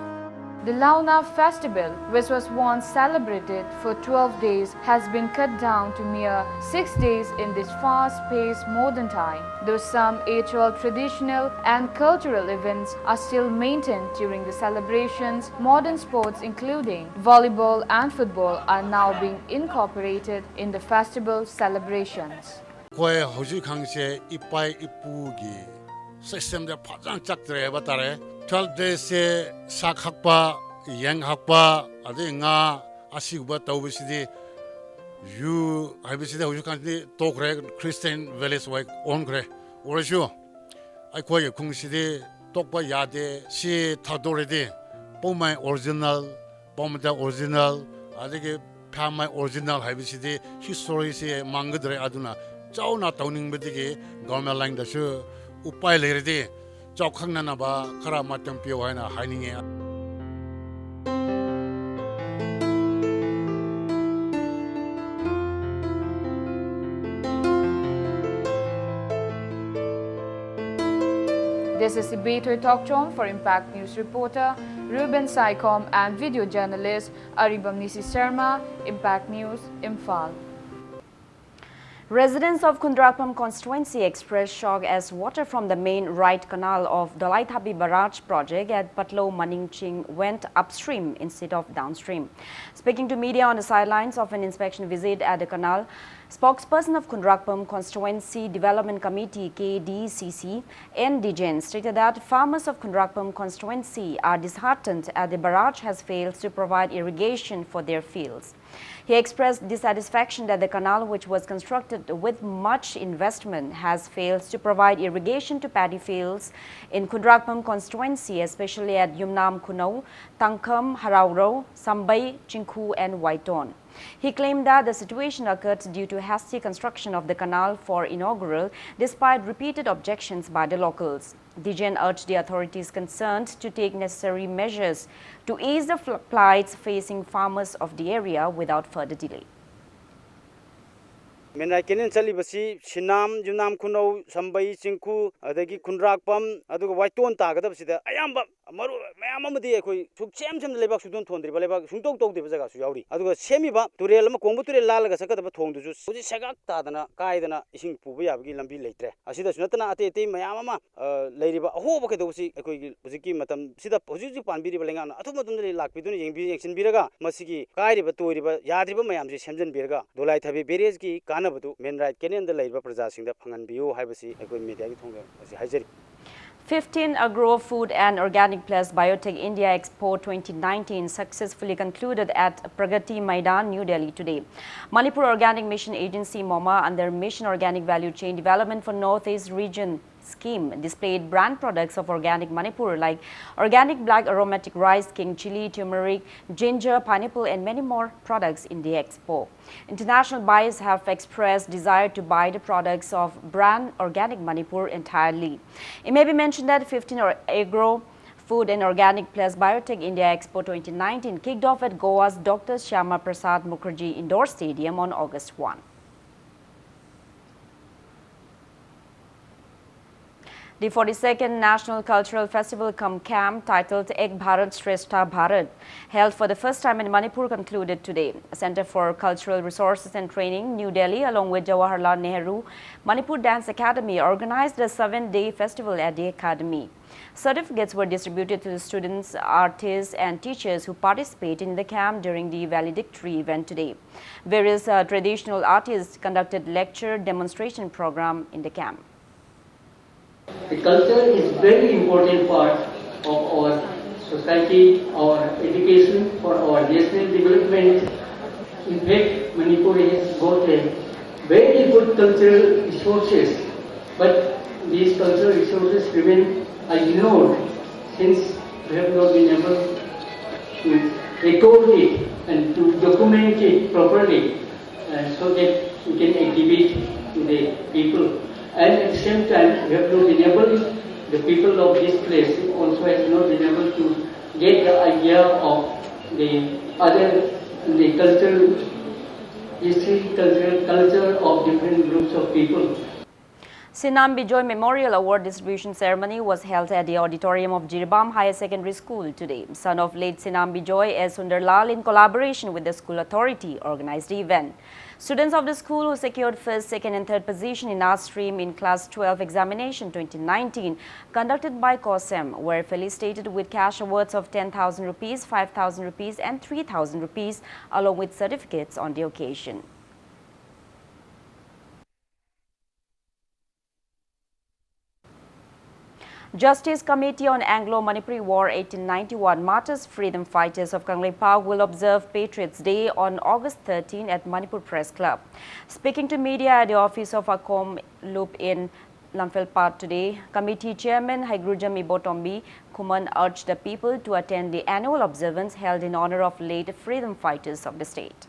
The Launa festival, which was once celebrated for twelve days, has been cut down to mere six days in this fast-paced modern time. Though some age-old traditional and cultural events are still maintained during the celebrations, modern sports including volleyball and football are now being incorporated in the festival celebrations. ꯑꯩꯈꯣꯏ ꯍꯧꯖꯤꯛꯀꯥꯟꯁꯦ ꯏꯄꯥ ꯏꯄꯨꯒꯤ systemꯗ ꯐꯖꯅ ꯆꯠꯇ꯭ꯔꯦ ꯍꯥꯏꯕ ꯇꯥꯔꯦ꯫ Twelve daysꯁꯦ ꯁꯥ ꯈꯛꯄ, ꯌꯦꯟ ꯈꯛꯄ, ꯑꯗꯩ ꯉꯥ, ꯑꯁꯤꯒꯨꯝꯕ ꯇꯧꯕꯁꯤꯗꯤ ꯌꯨ ꯍꯥꯏꯕꯁꯤꯗꯤ ꯍꯧꯖꯤꯛꯀꯥꯟꯗꯤ ꯇꯣꯛꯈ꯭ꯔꯦ, Christian village ꯑꯣꯏ ꯑꯣꯟꯈ꯭ꯔꯦ꯫ ꯑꯣꯏꯔꯁꯨ ꯑꯩꯈꯣꯏꯒꯤ ꯈꯨꯡꯁꯤꯗꯤ ꯇꯣꯛꯄ ꯌꯥꯗꯦ꯫ ꯁꯤ ꯊꯥꯗꯣꯔꯗꯤ ꯄꯥꯎꯃꯥꯏ original, ꯄꯥꯎꯃꯥꯏ original, ꯑꯗꯒꯤ ꯐꯥꯃꯥꯏ original ꯍꯥꯏꯕꯁꯤꯗꯤ historyꯁꯤ ꯃꯥꯡꯒꯗ꯭ꯔꯦ꯫ ꯑꯗꯨꯅ ꯆꯥꯎꯅ ꯇꯧꯅꯤꯡꯕꯗꯒꯤ government lineꯗꯁꯨ ꯎꯄꯥꯏ ꯂꯩꯔꯗꯤ ꯆꯥꯎꯈꯠꯅꯅꯕ ꯈꯔ ꯃꯇꯦꯡ ꯄꯤꯌꯨ ꯍꯥꯏꯅ ꯍꯥꯏꯅꯤꯡꯉꯤ꯫ This is the Bethel Tokchom for Impact News reporter Reuben Saikom and video journalist Aribam Nisi Sharma, Impact News, Imphal. Residents of Khundrakpam constituency expressed shock as water from the main right canal of Dolaithabi Barrage project at Patlo Maningching went upstream instead of downstream. Speaking to media on the sidelines of an inspection visit at the canal, spokesperson of Khundrakpam Constituency Development Committee, K D C C, N Dijen, stated that farmers of Khundrakpam constituency are disheartened as the barrage has failed to provide irrigation for their fields. He expressed dissatisfaction that the canal, which was constructed with much investment, has failed to provide irrigation to paddy fields in Khundrakpam constituency, especially at Yumnam Khunou, Tangkham, Harauro, Sambai, Chingkhu, and Waiton. He claimed that the situation occurred due to hasty construction of the canal for inaugural, despite repeated objections by the locals. Dijen urged the authorities concerned to take necessary measures to ease the fl- plights facing farmers of the area without further delay. ꯃꯦꯟꯔꯥꯏ canal ꯆꯠꯂꯤꯕꯁꯤ ꯁꯤꯅꯥꯝ, ꯌꯨꯝꯅꯥꯝ ꯈꯨꯅꯧ, ꯁꯝꯕꯩ, ꯆꯤꯡꯈꯨ, ꯑꯗꯒꯤ ꯈꯨꯟꯗ꯭ꯔꯥꯛꯄꯝ, ꯑꯗꯨꯒ ꯋꯥꯏꯇꯣꯟ ꯇꯥꯒꯗꯕꯁꯤꯗ ꯑꯌꯥꯝꯕ ꯃꯔꯨ ꯃꯌꯥꯝ ꯑꯃꯗꯤ ꯑꯩꯈꯣꯏ ꯁꯨꯛꯁꯦꯝ ꯁꯦꯝꯗ ꯂꯩꯕꯥꯛ ꯁꯨꯡꯊꯣꯟ ꯊꯣꯟꯗ꯭ꯔꯤꯕ, ꯂꯩꯕꯥꯛ ꯁꯨꯡꯇꯧ ꯇꯧꯗ꯭ꯔꯤꯕ ꯖꯒꯥꯁꯨ ꯌꯥꯎꯔꯤ꯫ ꯑꯗꯨꯒ ꯁꯦꯝꯃꯤꯕ ꯇꯨꯔꯦꯜ ꯑꯃ, ꯀꯣꯡꯕ ꯇꯨꯔꯦꯜ ꯂꯥꯜꯂꯒ ꯆꯠꯀꯗꯕ ꯊꯣꯡꯗꯨꯁꯨ ꯍꯧꯖꯤꯛ ꯁꯦꯒꯥꯛ ꯇꯥꯗꯅ ꯀꯥꯏꯗꯅ ꯏꯁꯤꯡ ꯄꯨꯕ ꯌꯥꯕꯒꯤ ꯂꯝꯕꯤ ꯂꯩꯇ꯭ꯔꯦ꯫ ꯑꯁꯤꯗꯁꯨ ꯅꯠꯇꯅ ꯑꯇꯩ ꯑꯇꯩ ꯃꯌꯥꯝ ꯑꯃ ꯑ, ꯂꯩꯔꯤꯕ ꯑꯍꯣꯕ ꯀꯩꯗꯧꯕꯁꯤ ꯑꯩꯈꯣꯏꯒꯤ ꯍꯧꯖꯤꯛꯀꯤ ꯃꯇꯝꯁꯤꯗ ꯍꯧꯖꯤꯛ ꯍꯧꯖꯤꯛ ꯄꯥꯟꯕꯤꯔꯤꯕ ꯂꯩꯉꯥꯛꯅ ꯑꯊꯨꯕ ꯃꯇꯝꯗ ꯂꯥꯛꯄꯤꯗꯨꯅ ꯌꯦꯡꯕꯤ ꯌꯦꯡꯁꯤꯟꯕꯤꯔꯒ ꯃꯁꯤꯒꯤ ꯀꯥꯏꯔꯤꯕ ꯇꯣꯏꯔꯤꯕ ꯌꯥꯗ꯭ꯔꯤꯕ ꯃꯌꯥꯝꯁꯤ ꯁꯦꯝꯖꯤꯟꯕꯤꯔꯒ ꯗꯣꯂꯥꯏ ꯊꯥꯕꯤ ꯕꯦꯔꯦꯖꯀꯤ ꯀꯥꯟꯅꯕꯗꯨ ꯃꯦꯟ ꯔꯥꯏꯠ ꯀꯦꯅꯦꯜꯗ ꯂꯩꯔꯤꯕ ꯄ꯭ꯔꯖꯥꯁꯤꯡꯗ ꯐꯪꯍꯟꯕꯤꯌꯨ ꯍꯥꯏꯕꯁꯤ ꯑꯩꯈꯣꯏ ꯃꯦꯗꯤꯌꯥꯒꯤ ꯊꯣꯡꯗ ꯑꯁꯤ ꯍꯥꯏꯖꯔꯤ꯫ Fifteen Agro Food and Organic Plus Biotech India Expo twenty nineteen successfully concluded at Pragati Maidan, New Delhi today. Manipur Organic Mission Agency, MOMA, under Mission Organic Value Chain Development for Northeast Region scheme, displayed brand products of Organic Manipur like organic black aromatic rice, king chili, turmeric, ginger, pineapple, and many more products in the expo. International buyers have expressed desire to buy the products of brand Organic Manipur entirely. It may be mentioned that fifteen or Agro Food and Organic Plus Biotech India Expo twenty nineteen kicked off at Goa's Doctor Shyama Prasad Mukherjee Indoor Stadium on August one. The forty-second National Cultural Festival cum camp, titled Ek Bharat Shreshtha Bharat, held for the first time in Manipur, concluded today. Center for Cultural Resources and Training, New Delhi, along with Jawaharlal Nehru Manipur Dance Academy, organized a seven-day festival at the academy. Certificates were distributed to the students, artists, and teachers who participated in the camp during the valedictory event today. Various, uh, traditional artists conducted lecture demonstration program in the camp. The culture is very important part of our society, our education, for our national development. In fact, Manipur has got a very good cultural resources, but these cultural resources remain ignored since we have not been able to record it and to document it properly, uh, so that we can exhibit to the people. And at the same time, we have not been able, the people of this place also has not been able to get the idea of the other, the cultural history, cultural culture of different groups of people. Sinam Bijoy Memorial Award distribution ceremony was held at the auditorium of Jiribam Higher Secondary School today. Son of late Sinam Bijoy, S Sunderlal, in collaboration with the school authority, organized the event. Students of the school who secured first, second, and third position in arts stream in class twelve examination twenty nineteen, conducted by COSEM, were felicitated with cash awards of ten thousand rupees, five thousand rupees, and three thousand rupees, along with certificates on the occasion. Justice Committee on Anglo-Manipuri War eighteen ninety-one Martyrs Freedom Fighters of Kangleipak will observe Patriots Day on August thirteen at Manipur Press Club. Speaking to media at the office of ACOM Lup in Lamphel Pat today, committee chairman Haigrujam Ibotombi Khuman urged the people to attend the annual observance held in honor of late freedom fighters of the state.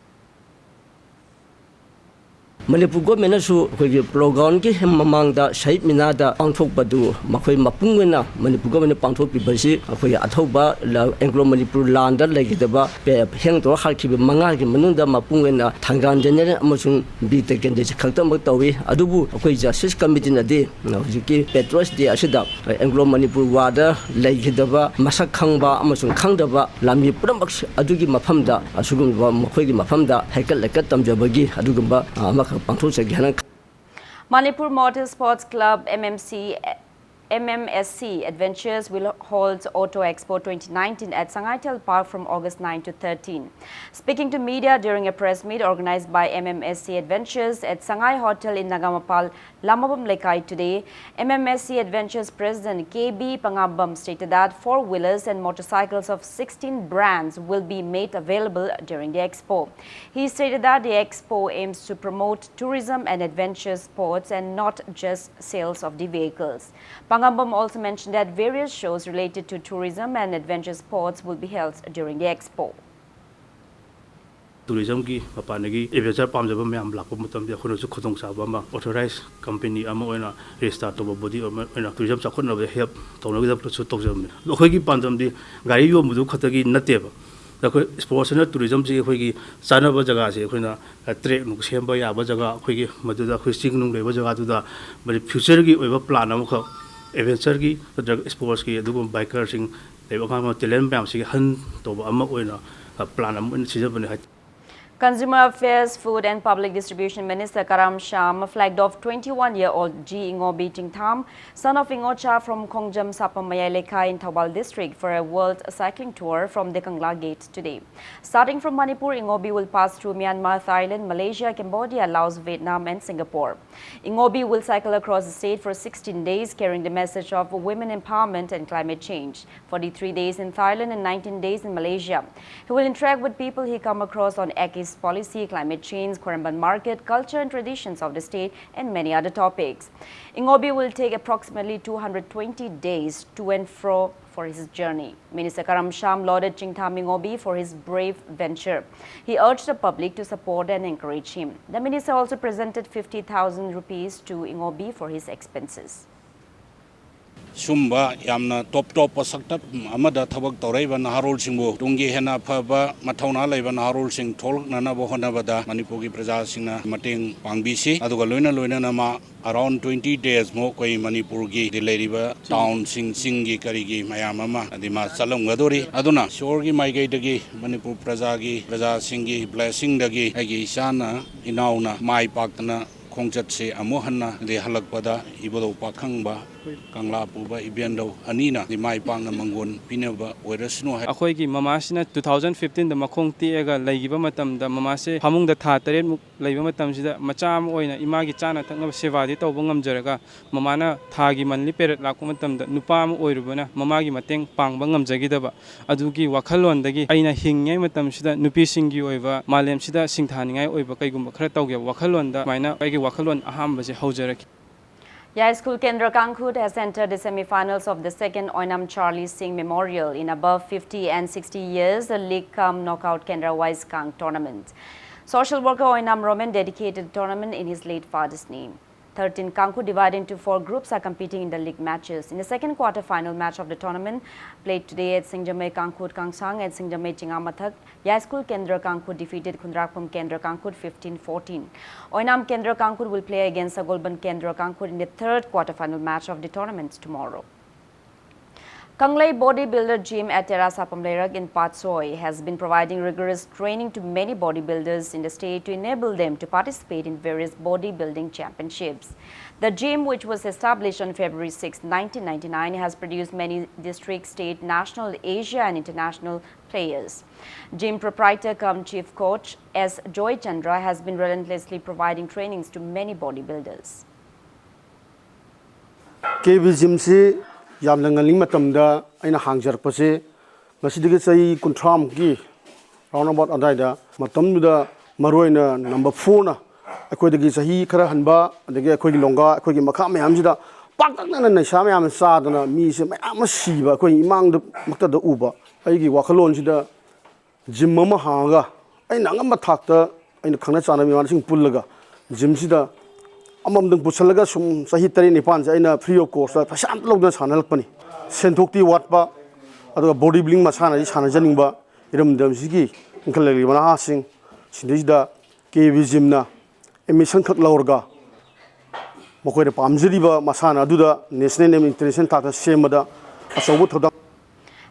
Manipur ꯒꯣꯔꯃꯦꯟꯅꯁꯨ ꯑꯩꯈꯣꯏꯒꯤ polo ꯒ꯭ꯔꯥꯎꯟꯒꯤ ꯍꯦꯛ ꯃꯃꯥꯡꯗ ꯁꯍꯤꯗ ꯃꯤꯅꯥꯔꯗ ꯄꯥꯡꯊꯣꯛꯄꯗꯨ ꯃꯈꯣꯏ ꯃꯄꯨꯡ ꯑꯣꯏꯅ ꯃꯅꯤꯄꯨꯔ ꯒꯣꯔꯃꯦꯟꯅ ꯄꯥꯡꯊꯣꯛꯄꯤꯕꯁꯤ ꯑꯩꯈꯣꯏꯒꯤ ꯑꯊꯧꯕ ꯂ-, Anglo Manipur ꯂꯥꯟꯗ ꯂꯩꯈꯤꯗꯕ ꯄꯦ-, ꯍꯦꯡ ꯇꯧꯔ ꯍꯥꯠꯈꯤꯕ ꯃꯉꯥꯒꯤ ꯃꯅꯨꯡꯗ ꯃꯄꯨꯡ ꯑꯣꯏꯅ ꯊꯪꯒꯥꯜ ꯖꯦꯅꯦꯔꯦꯜ ꯑꯃꯁꯨꯡ ꯕꯤꯔ ꯇꯤꯀꯦꯟꯗ꯭ꯔꯖꯤꯠ ꯈꯛꯇꯃꯛ ꯇꯧꯏ꯫ ꯑꯗꯨꯕꯨ ꯑꯩꯈꯣꯏ ꯖꯁꯇꯤꯁ ꯀꯃꯤꯇꯤꯅꯗꯤ ꯍꯧꯖꯤꯛꯀꯤ ꯄꯦꯇ꯭ꯔꯣꯏꯠꯁ ꯗꯦ ꯑꯁꯤꯗ ꯑꯦꯡꯒ꯭ꯂꯣ ꯃꯅꯤꯄꯨꯔ ꯋꯥꯔꯗ ꯂꯩꯈꯤꯗꯕ ꯃꯁꯛ ꯈꯪꯕ ꯑꯃꯁꯨꯡ ꯈꯪꯗꯕ ꯂꯥꯟꯃꯤ ꯄꯨꯝꯅꯃꯛ ꯑꯗꯨꯒꯤ ꯃꯐꯝꯗ, ꯑꯁꯤꯒꯨꯝꯕ ꯃꯈꯣꯏꯒꯤ ꯃꯐꯝꯗ ꯍꯩꯀꯠ ꯂꯩꯀꯠ ꯇꯝꯖꯕꯒꯤ ꯑꯗꯨꯒꯨꯝꯕ, ꯑ, ꯑꯃꯈꯛ ꯄꯥꯡꯊꯣꯛꯆꯒꯦ ꯍꯥꯏꯅ ꯈ- Manipur Motor Sports Club, M M C, M M S C Adventures will hold Auto Expo twenty nineteen at Sangaitel Park from August nine to thirteen. Speaking to media during a press meet organized by M M S C Adventures at Sangai Hotel in Nagamapal, Lamabam Lekai today, M M S C Adventures President K B Pangabam stated that four-wheelers and motorcycles of sixteen brands will be made available during the expo. He stated that the expo aims to promote tourism and adventure sports and not just sales of the vehicles. Pangabam also mentioned that various shows related to tourism and adventure sports will be held during the expo. ꯇꯨꯔꯤꯖꯝꯒꯤ ꯃꯄꯥꯟꯗꯒꯤ adventure ꯄꯥꯝꯖꯕ ꯃꯌꯥꯝ ꯂꯥꯛꯄ ꯃꯇꯝꯗ ꯑꯩꯈꯣꯏꯅꯁꯨ ꯈꯨꯗꯣꯡꯆꯥꯕ ꯑꯃ, authorise company ꯑꯃ ꯑꯣꯏꯅ, ꯔꯦꯖꯤꯁꯇꯥꯔ ꯇꯧꯕ ꯕꯣꯗꯤ ꯑꯃ ꯑꯣꯏꯅ ꯇꯨꯔꯤꯖꯝ ꯆꯥꯎꯈꯠꯅꯕꯗ ꯍꯦꯜꯞ ꯇꯧꯅꯕꯒꯤꯗꯃꯛꯇꯁꯨ ꯇꯧꯖꯕꯅꯤ꯫ ꯑꯗꯣ ꯑꯩꯈꯣꯏꯒꯤ ꯄꯥꯟꯗꯝꯗꯤ ꯒꯥꯔꯤ ꯌꯣꯟꯕꯗꯨ ꯈꯛꯇꯒꯤ ꯅꯠꯇꯦꯕ꯫ ꯑꯩꯈꯣꯏ ꯏꯁꯄꯣꯔꯠꯁꯤꯅ ꯇꯨꯔꯤꯖꯝꯁꯤ ꯑꯩꯈꯣꯏꯒꯤ ꯆꯥꯅꯕ ꯖꯒꯥꯁꯦ ꯑꯩꯈꯣꯏꯅ ꯇ꯭ꯔꯦꯛ ꯅꯨꯡ ꯁꯦꯝꯕ ꯌꯥꯕ ꯖꯒꯥ, ꯑꯩꯈꯣꯏꯒꯤ ꯃꯗꯨꯗ ꯑꯩꯈꯣꯏ ꯆꯤꯡ ꯅꯨꯡ ꯂꯩꯕ ꯖꯒꯥꯗꯨꯗ ꯃꯗꯨ ꯐ꯭ꯌꯨꯆꯔꯒꯤ ꯑꯣꯏꯕ ꯄ꯭ꯂꯥꯟ ꯑꯃꯈꯛ, ꯑꯦꯗꯚꯦꯟꯆꯔꯒꯤ ꯅꯠꯇ꯭ꯔꯒ ꯏꯁꯄꯣꯔꯠꯁꯀꯤ ꯑꯗꯨꯒꯨꯝꯕ ꯕꯥꯏꯀꯔꯁꯤꯡ ꯂꯩꯕ ꯑꯉꯥꯡ ꯇꯦꯂꯦꯟ ꯃꯌꯥꯝꯁꯤꯒꯤ ꯍꯟ ꯇꯧꯕ ꯑꯃ ꯑꯣꯏꯅ, ꯑ, ꯄ꯭ꯂꯥꯟ ꯑꯃ ꯑꯣꯏꯅ ꯁꯤꯖꯕꯅꯤ ꯍꯥꯏ꯫ Consumer Affairs, Food and Public Distribution Minister Karam Shyam flagged off twenty-one-year-old G Ingobi Tingtham, son of Ingocha from Khongjam Sapam Mayai Lekai in Thoubal District, for a World Cycling Tour from the Kangla Gate today. Starting from Manipur, Ingobi will pass through Myanmar, Thailand, Malaysia, Cambodia, Laos, Vietnam, and Singapore. Ingobi will cycle across the state for sixteen days, carrying the message of women empowerment and climate change. Forty-three days in Thailand and nineteen days in Malaysia. He will interact with people he come across on X policy, climate change, Khwairamband market, culture and traditions of the state, and many other topics. Ingobi will take approximately two hundred twenty days to and fro for his journey. Minister Karam Shyam lauded Chingtham Ingobi for his brave venture. He urged the public to support and encourage him. The minister also presented fifty thousand rupees to Ingobi for his expenses. ꯁꯨꯝꯕ ꯌꯥꯝꯅ ꯇꯣꯞ ꯇꯣꯞꯄ ꯁꯛꯇꯝ ꯑꯃꯗ ꯊꯕꯛ ꯇꯧꯔꯛꯏꯕ ꯅꯍꯥꯔꯣꯜꯁꯤꯡꯕꯨ ꯇꯨꯡꯒꯤ ꯍꯦꯟꯅ ꯑꯐꯕ ꯃꯊꯧꯅꯥ ꯂꯩꯕ ꯅꯍꯥꯔꯣꯜꯁꯤꯡ ꯊꯣꯛꯂꯛꯅꯅꯕ ꯍꯣꯠꯅꯕꯗ ꯃꯅꯤꯄꯨꯔꯒꯤ ꯄ꯭ꯔꯖꯥꯁꯤꯡꯅ ꯃꯇꯦꯡ ꯄꯥꯡꯕꯤꯁꯤ꯫ ꯑꯗꯨꯒ ꯂꯣꯏꯅ ꯂꯣꯏꯅꯅ ꯃꯥ around twenty days ꯃꯨꯛ ꯑꯩꯈꯣꯏ ꯃꯅꯤꯄꯨꯔꯒꯤ ꯂꯩꯔꯤꯕ town ꯁꯤꯡ, ꯆꯤꯡꯒꯤ ꯀꯔꯤꯒꯤ ꯃꯌꯥꯝ ꯑꯃ ꯑꯗꯤ ꯃꯥ ꯆꯠꯂꯝꯒꯗꯧꯔꯤ꯫ ꯑꯗꯨꯅ ꯏꯁꯣꯔꯒꯤ ꯃꯥꯏꯀꯩꯗꯒꯤ ꯃꯅꯤꯄꯨꯔ ꯄ꯭ꯔꯖꯥꯒꯤ, ꯄ꯭ꯔꯖꯥꯁꯤꯡꯒꯤ blessing ꯗꯒꯤ ꯑꯩꯒꯤ ꯏꯆꯥꯅ ꯏꯅꯥꯎꯅ ꯃꯥꯏ ꯄꯥꯛꯇꯅ ꯈꯣꯡꯆꯠꯁꯦ ꯑꯃꯨꯛ ꯍꯟꯅ ꯑꯗꯩ ꯍꯜꯂꯛꯄꯗ ꯏꯕꯨꯙꯧ ꯄꯥꯈꯪꯕ, ꯀꯪꯂꯥ ꯄꯨꯕ ꯏꯕꯦꯟꯗꯧ ꯑꯅꯤꯅ ꯃꯥꯏ ꯄꯥꯛꯅ ꯃꯪꯒꯣꯟ ꯄꯤꯅꯕ ꯑꯣꯏꯔꯁꯅꯨ ꯍꯥꯏ꯫ ꯑꯩꯈꯣꯏꯒꯤ ꯃꯃꯥꯁꯤꯅ two thousand fifteen ꯗ ꯃꯈꯣꯡ ꯇꯦꯛꯑꯒ ꯂꯩꯈꯤꯕ ꯃꯇꯝꯗ, ꯃꯃꯥꯁꯦ ꯐꯃꯨꯡꯗ ꯊꯥ ꯇꯔꯦꯠꯃꯨꯛ ꯂꯩꯕ ꯃꯇꯝꯁꯤꯗ, ꯃꯆꯥ ꯑꯃ ꯑꯣꯏꯅ ꯏꯃꯥꯒꯤ ꯆꯥꯅ ꯊꯛꯅꯕ ꯁꯦꯕꯥꯗꯤ ꯇꯧꯕ ꯉꯝꯖꯔꯒ, ꯃꯃꯥꯅ ꯊꯥꯒꯤ monthly period ꯂꯥꯛꯄ ꯃꯇꯝꯗ ꯅꯨꯄꯥ ꯑꯃ ꯑꯣꯏꯔꯨꯕꯅ ꯃꯃꯥꯒꯤ ꯃꯇꯦꯡ ꯄꯥꯡꯕ ꯉꯝꯖꯈꯤꯗꯕ ꯑꯗꯨꯒꯤ ꯋꯥꯈꯜꯂꯣꯟꯗꯒꯤ ꯑꯩꯅ ꯍꯤꯡꯉꯤꯉꯩ ꯃꯇꯝꯁꯤꯗ ꯅꯨꯄꯤꯁꯤꯡꯒꯤ ꯑꯣꯏꯕ, ꯃꯥꯂꯦꯝꯁꯤꯗ ꯁꯤꯡꯊꯥꯅꯤꯡꯉꯥꯏ ꯑꯣꯏꯕ ꯀꯩꯒꯨꯝꯕ ꯈꯔ ꯇꯧꯒꯦꯕ ꯋꯥꯈꯜꯂꯣꯟꯗ ꯑꯗꯨꯃꯥꯏꯅ ꯑꯩꯒꯤ ꯋꯥꯈꯜꯂꯣꯟ ꯑꯍꯥꯟꯕꯁꯦ ꯍꯧꯖꯔꯛꯈꯤ꯫ Yai School Kendra Kangkhut has entered the semi-finals of the second Oinam Charlie Singh Memorial in above fifty and sixty years league cum knockout Kendra Wise Kang tournament. Social worker Oinam Roman dedicated the tournament in his late father's name. Thirteen Kangkhut divided into four groups are competing in the league matches. In the second quarter-final match of the tournament, played today at Singjamei Kangkhut Kangsang and Singjamei Chingamathak, Yai School Kendra Kangkhut defeated Khundrakpum Kendra Kangkhut fifteen fourteen. Oinam Kendra Kangkhut will play against Sagolban Kendra Kangkhut in the third quarter-final match of the tournament tomorrow. Kanglei Bodybuilder Gym at Terasapam Leirak in Patsoi has been providing rigorous training to many bodybuilders in the state to enable them to participate in various bodybuilding championships. The gym, which was established on February sixth, nineteen ninety-nine, has produced many district, state, national, Asia and international players. Gym proprietor cum chief coach S Joy Chandra has been relentlessly providing trainings to many bodybuilders. K B ꯖꯤꯝꯁꯤ ꯌꯥꯝꯅ ꯉꯜꯂꯤꯉꯩ ꯃꯇꯝꯗ ꯑꯩꯅ ꯍꯥꯡꯖꯔꯛꯄꯁꯦ ꯉꯁꯤꯗꯒꯤ ꯆꯍꯤ ꯀꯨꯟꯊ꯭ꯔꯥꯃꯨꯛꯀꯤ Round about ꯑꯗꯥꯏꯗ ꯃꯇꯝꯗꯨꯗ ꯃꯔꯨꯑꯣꯏꯅ ꯅꯝꯕꯔ ꯐꯣꯔꯅ ꯑꯩꯈꯣꯏꯗꯒꯤ ꯆꯍꯤ ꯈꯔ ꯍꯟꯕ, ꯑꯗꯒꯤ ꯑꯩꯈꯣꯏꯒꯤ ꯂꯣꯡꯒꯥ, ꯑꯩꯈꯣꯏꯒꯤ ꯃꯈꯥ ꯃꯌꯥꯝꯁꯤꯗ ꯄꯥꯛꯇꯛꯅꯅ ꯅꯤꯁꯥ ꯃꯌꯥꯝ ꯑꯃ ꯆꯥꯗꯅ ꯃꯤꯁꯦ ꯃꯌꯥꯝ ꯑꯃ ꯁꯤꯕ ꯑꯩꯈꯣꯏ ꯏꯃꯥꯡꯗꯃꯛꯇꯗ ꯎꯕ꯫ ꯑꯩꯒꯤ ꯋꯥꯈꯜꯂꯣꯟꯁꯤꯗ ꯖꯤꯝ ꯑꯃ ꯍꯥꯡꯉꯒ ꯑꯩꯅ ꯑꯉꯝꯕ ꯊꯥꯛꯇ ꯑꯩꯅ ꯈꯪꯅ ꯆꯥꯟꯅꯕ ꯏꯃꯥꯟꯅꯕꯁꯤꯡ ꯄꯨꯜꯂꯒ ꯖꯤꯝꯁꯤꯗ ꯑꯃꯃꯝꯗꯪ ꯄꯨꯁꯜꯂꯒ ꯁꯨꯝ ꯆꯍꯤ ꯇꯔꯦꯠ ꯅꯤꯄꯥꯟꯁꯦ ꯑꯩꯅ free of cost ꯐꯩꯁꯥ ꯑꯝꯇ ꯂꯧꯗꯅ ꯁꯥꯟꯅꯍꯜꯂꯛꯄꯅꯤ꯫ ꯁꯦꯟꯊꯣꯛꯇꯤ ꯋꯥꯠꯄ, ꯑꯗꯨꯒ body building ꯃꯁꯥꯟꯅꯗꯤ ꯁꯥꯟꯅꯖꯅꯤꯡꯕ ꯏꯔꯝꯗꯝꯁꯤꯒꯤ ꯏꯟꯈꯠꯂꯛꯂꯤꯕ ꯅꯍꯥꯁꯤꯡ ꯁꯤꯗꯩꯁꯤꯗ ꯀꯦ ꯕꯤ ꯖꯤꯝꯅ ꯑꯦꯗꯃꯤꯁꯟ ꯈꯛ ꯂꯧꯔꯒ ꯃꯈꯣꯏꯅ ꯄꯥꯝꯖꯔꯤꯕ ꯃꯁꯥꯟꯅ ꯑꯗꯨꯗ national and international ꯊꯥꯛꯇ ꯁꯦꯝꯕꯗ ꯑꯆꯧꯕ ꯊꯧꯗꯥꯡ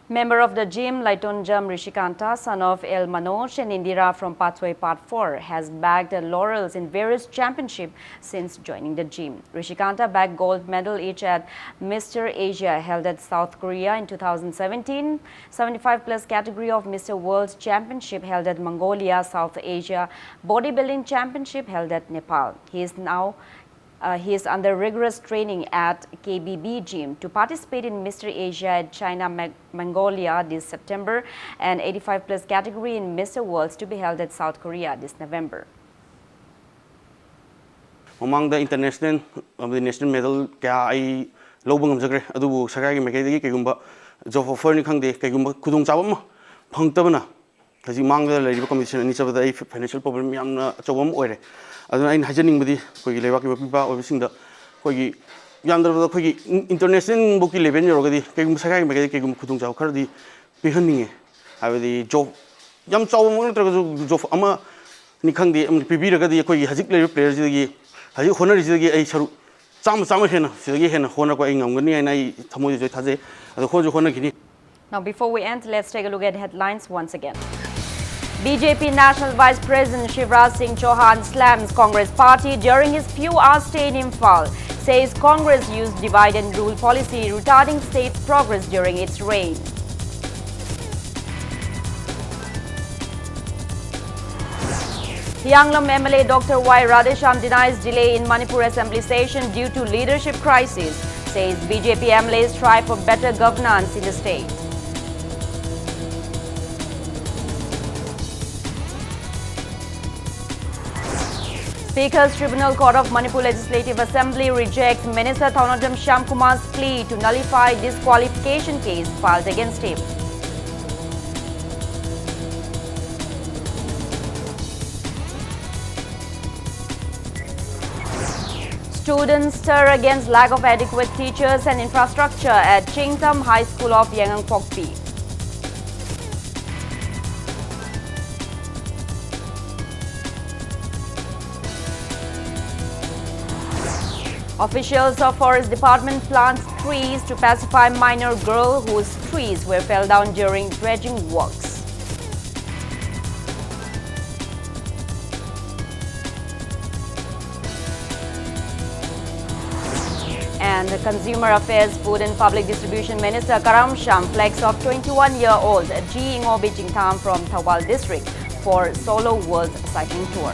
Member of the gym, Laitonjam Rishikanta, son of L Manoj and Indira from Pathway Part four, has bagged laurels in various championships since joining the gym. Rishikanta bagged gold medal each at Mister Asia held at South Korea in two thousand seventeen, seventy-five plus category of Mister World Championship held at Mongolia, South Asia Bodybuilding Championship held at Nepal. He is now uh, he is under rigorous training at K B B gym to participate in Mister Asia at China, Mag- Mongolia this September and eighty-five plus category in Mister Worlds to be held at South Korea this November. ꯃꯃꯥꯡꯗ international ꯑꯃꯗꯤ national medal ꯀꯌꯥ ꯑꯩ ꯂꯧꯕ ꯉꯝꯖꯈ꯭ꯔꯦ꯫ ꯑꯗꯨꯕꯨ ꯁꯔꯀꯥꯔꯒꯤ ꯃꯥꯏꯀꯩꯗꯒꯤ ꯀꯩꯒꯨꯝꯕ job offerꯅꯤ ꯈꯪꯗꯦ, ꯀꯩꯒꯨꯝꯕ ꯈꯨꯗꯣꯡꯆꯥꯕ ꯑꯃ ꯐꯪꯉꯛꯇꯕꯅ ꯍꯧꯖꯤꯛ ꯃꯥꯡꯗ ꯂꯩꯔꯤꯕ competition ꯑꯅꯤ ꯆꯠꯄꯗ ꯑꯩ financial problem ꯌꯥꯝꯅ ꯑꯆꯧꯕ ꯑꯃ ꯑꯣꯏꯔꯦ꯫ ꯑꯗꯨꯅ ꯑꯩꯅ ꯍꯥꯏꯖꯅꯤꯡꯕꯗꯤ ꯑꯩꯈꯣꯏꯒꯤ ꯂꯩꯕꯥꯛꯀꯤ ꯃꯄꯤꯕꯥ ꯑꯣꯏꯕꯁꯤꯡꯗ ꯑꯩꯈꯣꯏꯒꯤ ꯌꯥꯝꯗ꯭ꯔꯕꯗ ꯑꯩꯈꯣꯏꯒꯤ international ꯕꯨꯛꯀꯤ level ꯌꯧꯔꯒꯗꯤ ꯀꯩꯒꯨꯝꯕ ꯁꯔꯀꯥꯔꯒꯤ ꯃꯥꯏꯀꯩꯗꯒꯤ ꯀꯩꯒꯨꯝꯕ ꯈꯨꯗꯣꯡꯆꯥꯕ ꯈꯔꯗꯤ ꯄꯤꯍꯟꯅꯤꯡꯉꯦ꯫ ꯍꯥꯏꯕꯗꯤ job ꯌꯥꯝ ꯆꯥꯎꯕꯃꯛ ꯅꯠꯇ꯭ꯔꯒꯁꯨ job ꯑꯃꯅꯤ ꯈꯪꯗꯦ, ꯑꯃꯅꯤ ꯄꯤꯕꯤꯔꯒꯗꯤ ꯑꯩꯈꯣꯏꯒꯤ ꯍꯧꯖꯤꯛ ꯂꯩꯔꯤꯕ playerꯁꯤꯗꯒꯤ ꯍꯧꯖꯤꯛ ꯍꯣꯠꯅꯔꯤꯁꯤꯗꯒꯤ ꯑꯩ ꯁꯔꯨꯛ ꯆꯥꯝꯃ ꯆꯥꯝꯃ ꯍꯦꯟꯅ ꯁꯤꯗꯒꯤ ꯍꯦꯟꯅ ꯍꯣꯠꯅꯔꯛꯄ ꯑꯩ ꯉꯝꯒꯅꯤ ꯍꯥꯏꯅ ꯑꯩ ꯊꯃꯣꯏꯗꯁꯨ ꯑꯩ ꯊꯥꯖꯩ꯫ ꯑꯗꯣ ꯍꯣꯠꯁꯨ ꯍꯣꯠꯅꯈꯤꯅꯤ꯫ Now, before we end, let's take a look at headlines once again. B J P National Vice President Shivraj Singh Chauhan slams Congress party during his few hours stay in Imphal. Says Congress used divide and rule policy retarding state's progress during its reign. Hiyanglam M L A Doctor Y Radheshyam denies delay in Manipur Assembly session due to leadership crisis. Says B J P M L As strive for better governance in the state. Speaker's Tribunal Court of Manipur Legislative Assembly rejects Minister Thounaojam Shyamkumar's plea to nullify disqualification case filed against him. Students stir against lack of adequate teachers and infrastructure at Chingtam High School of Yaingangpokpi. Officials of Forest Department plant trees to pacify minor girl whose trees were fell down during dredging works. And the Consumer Affairs, Food and Public Distribution Minister Karam Shyam flags off twenty-one-year-old G Ingobi Chingtham from Thoubal District for Solo World Cycling Tour.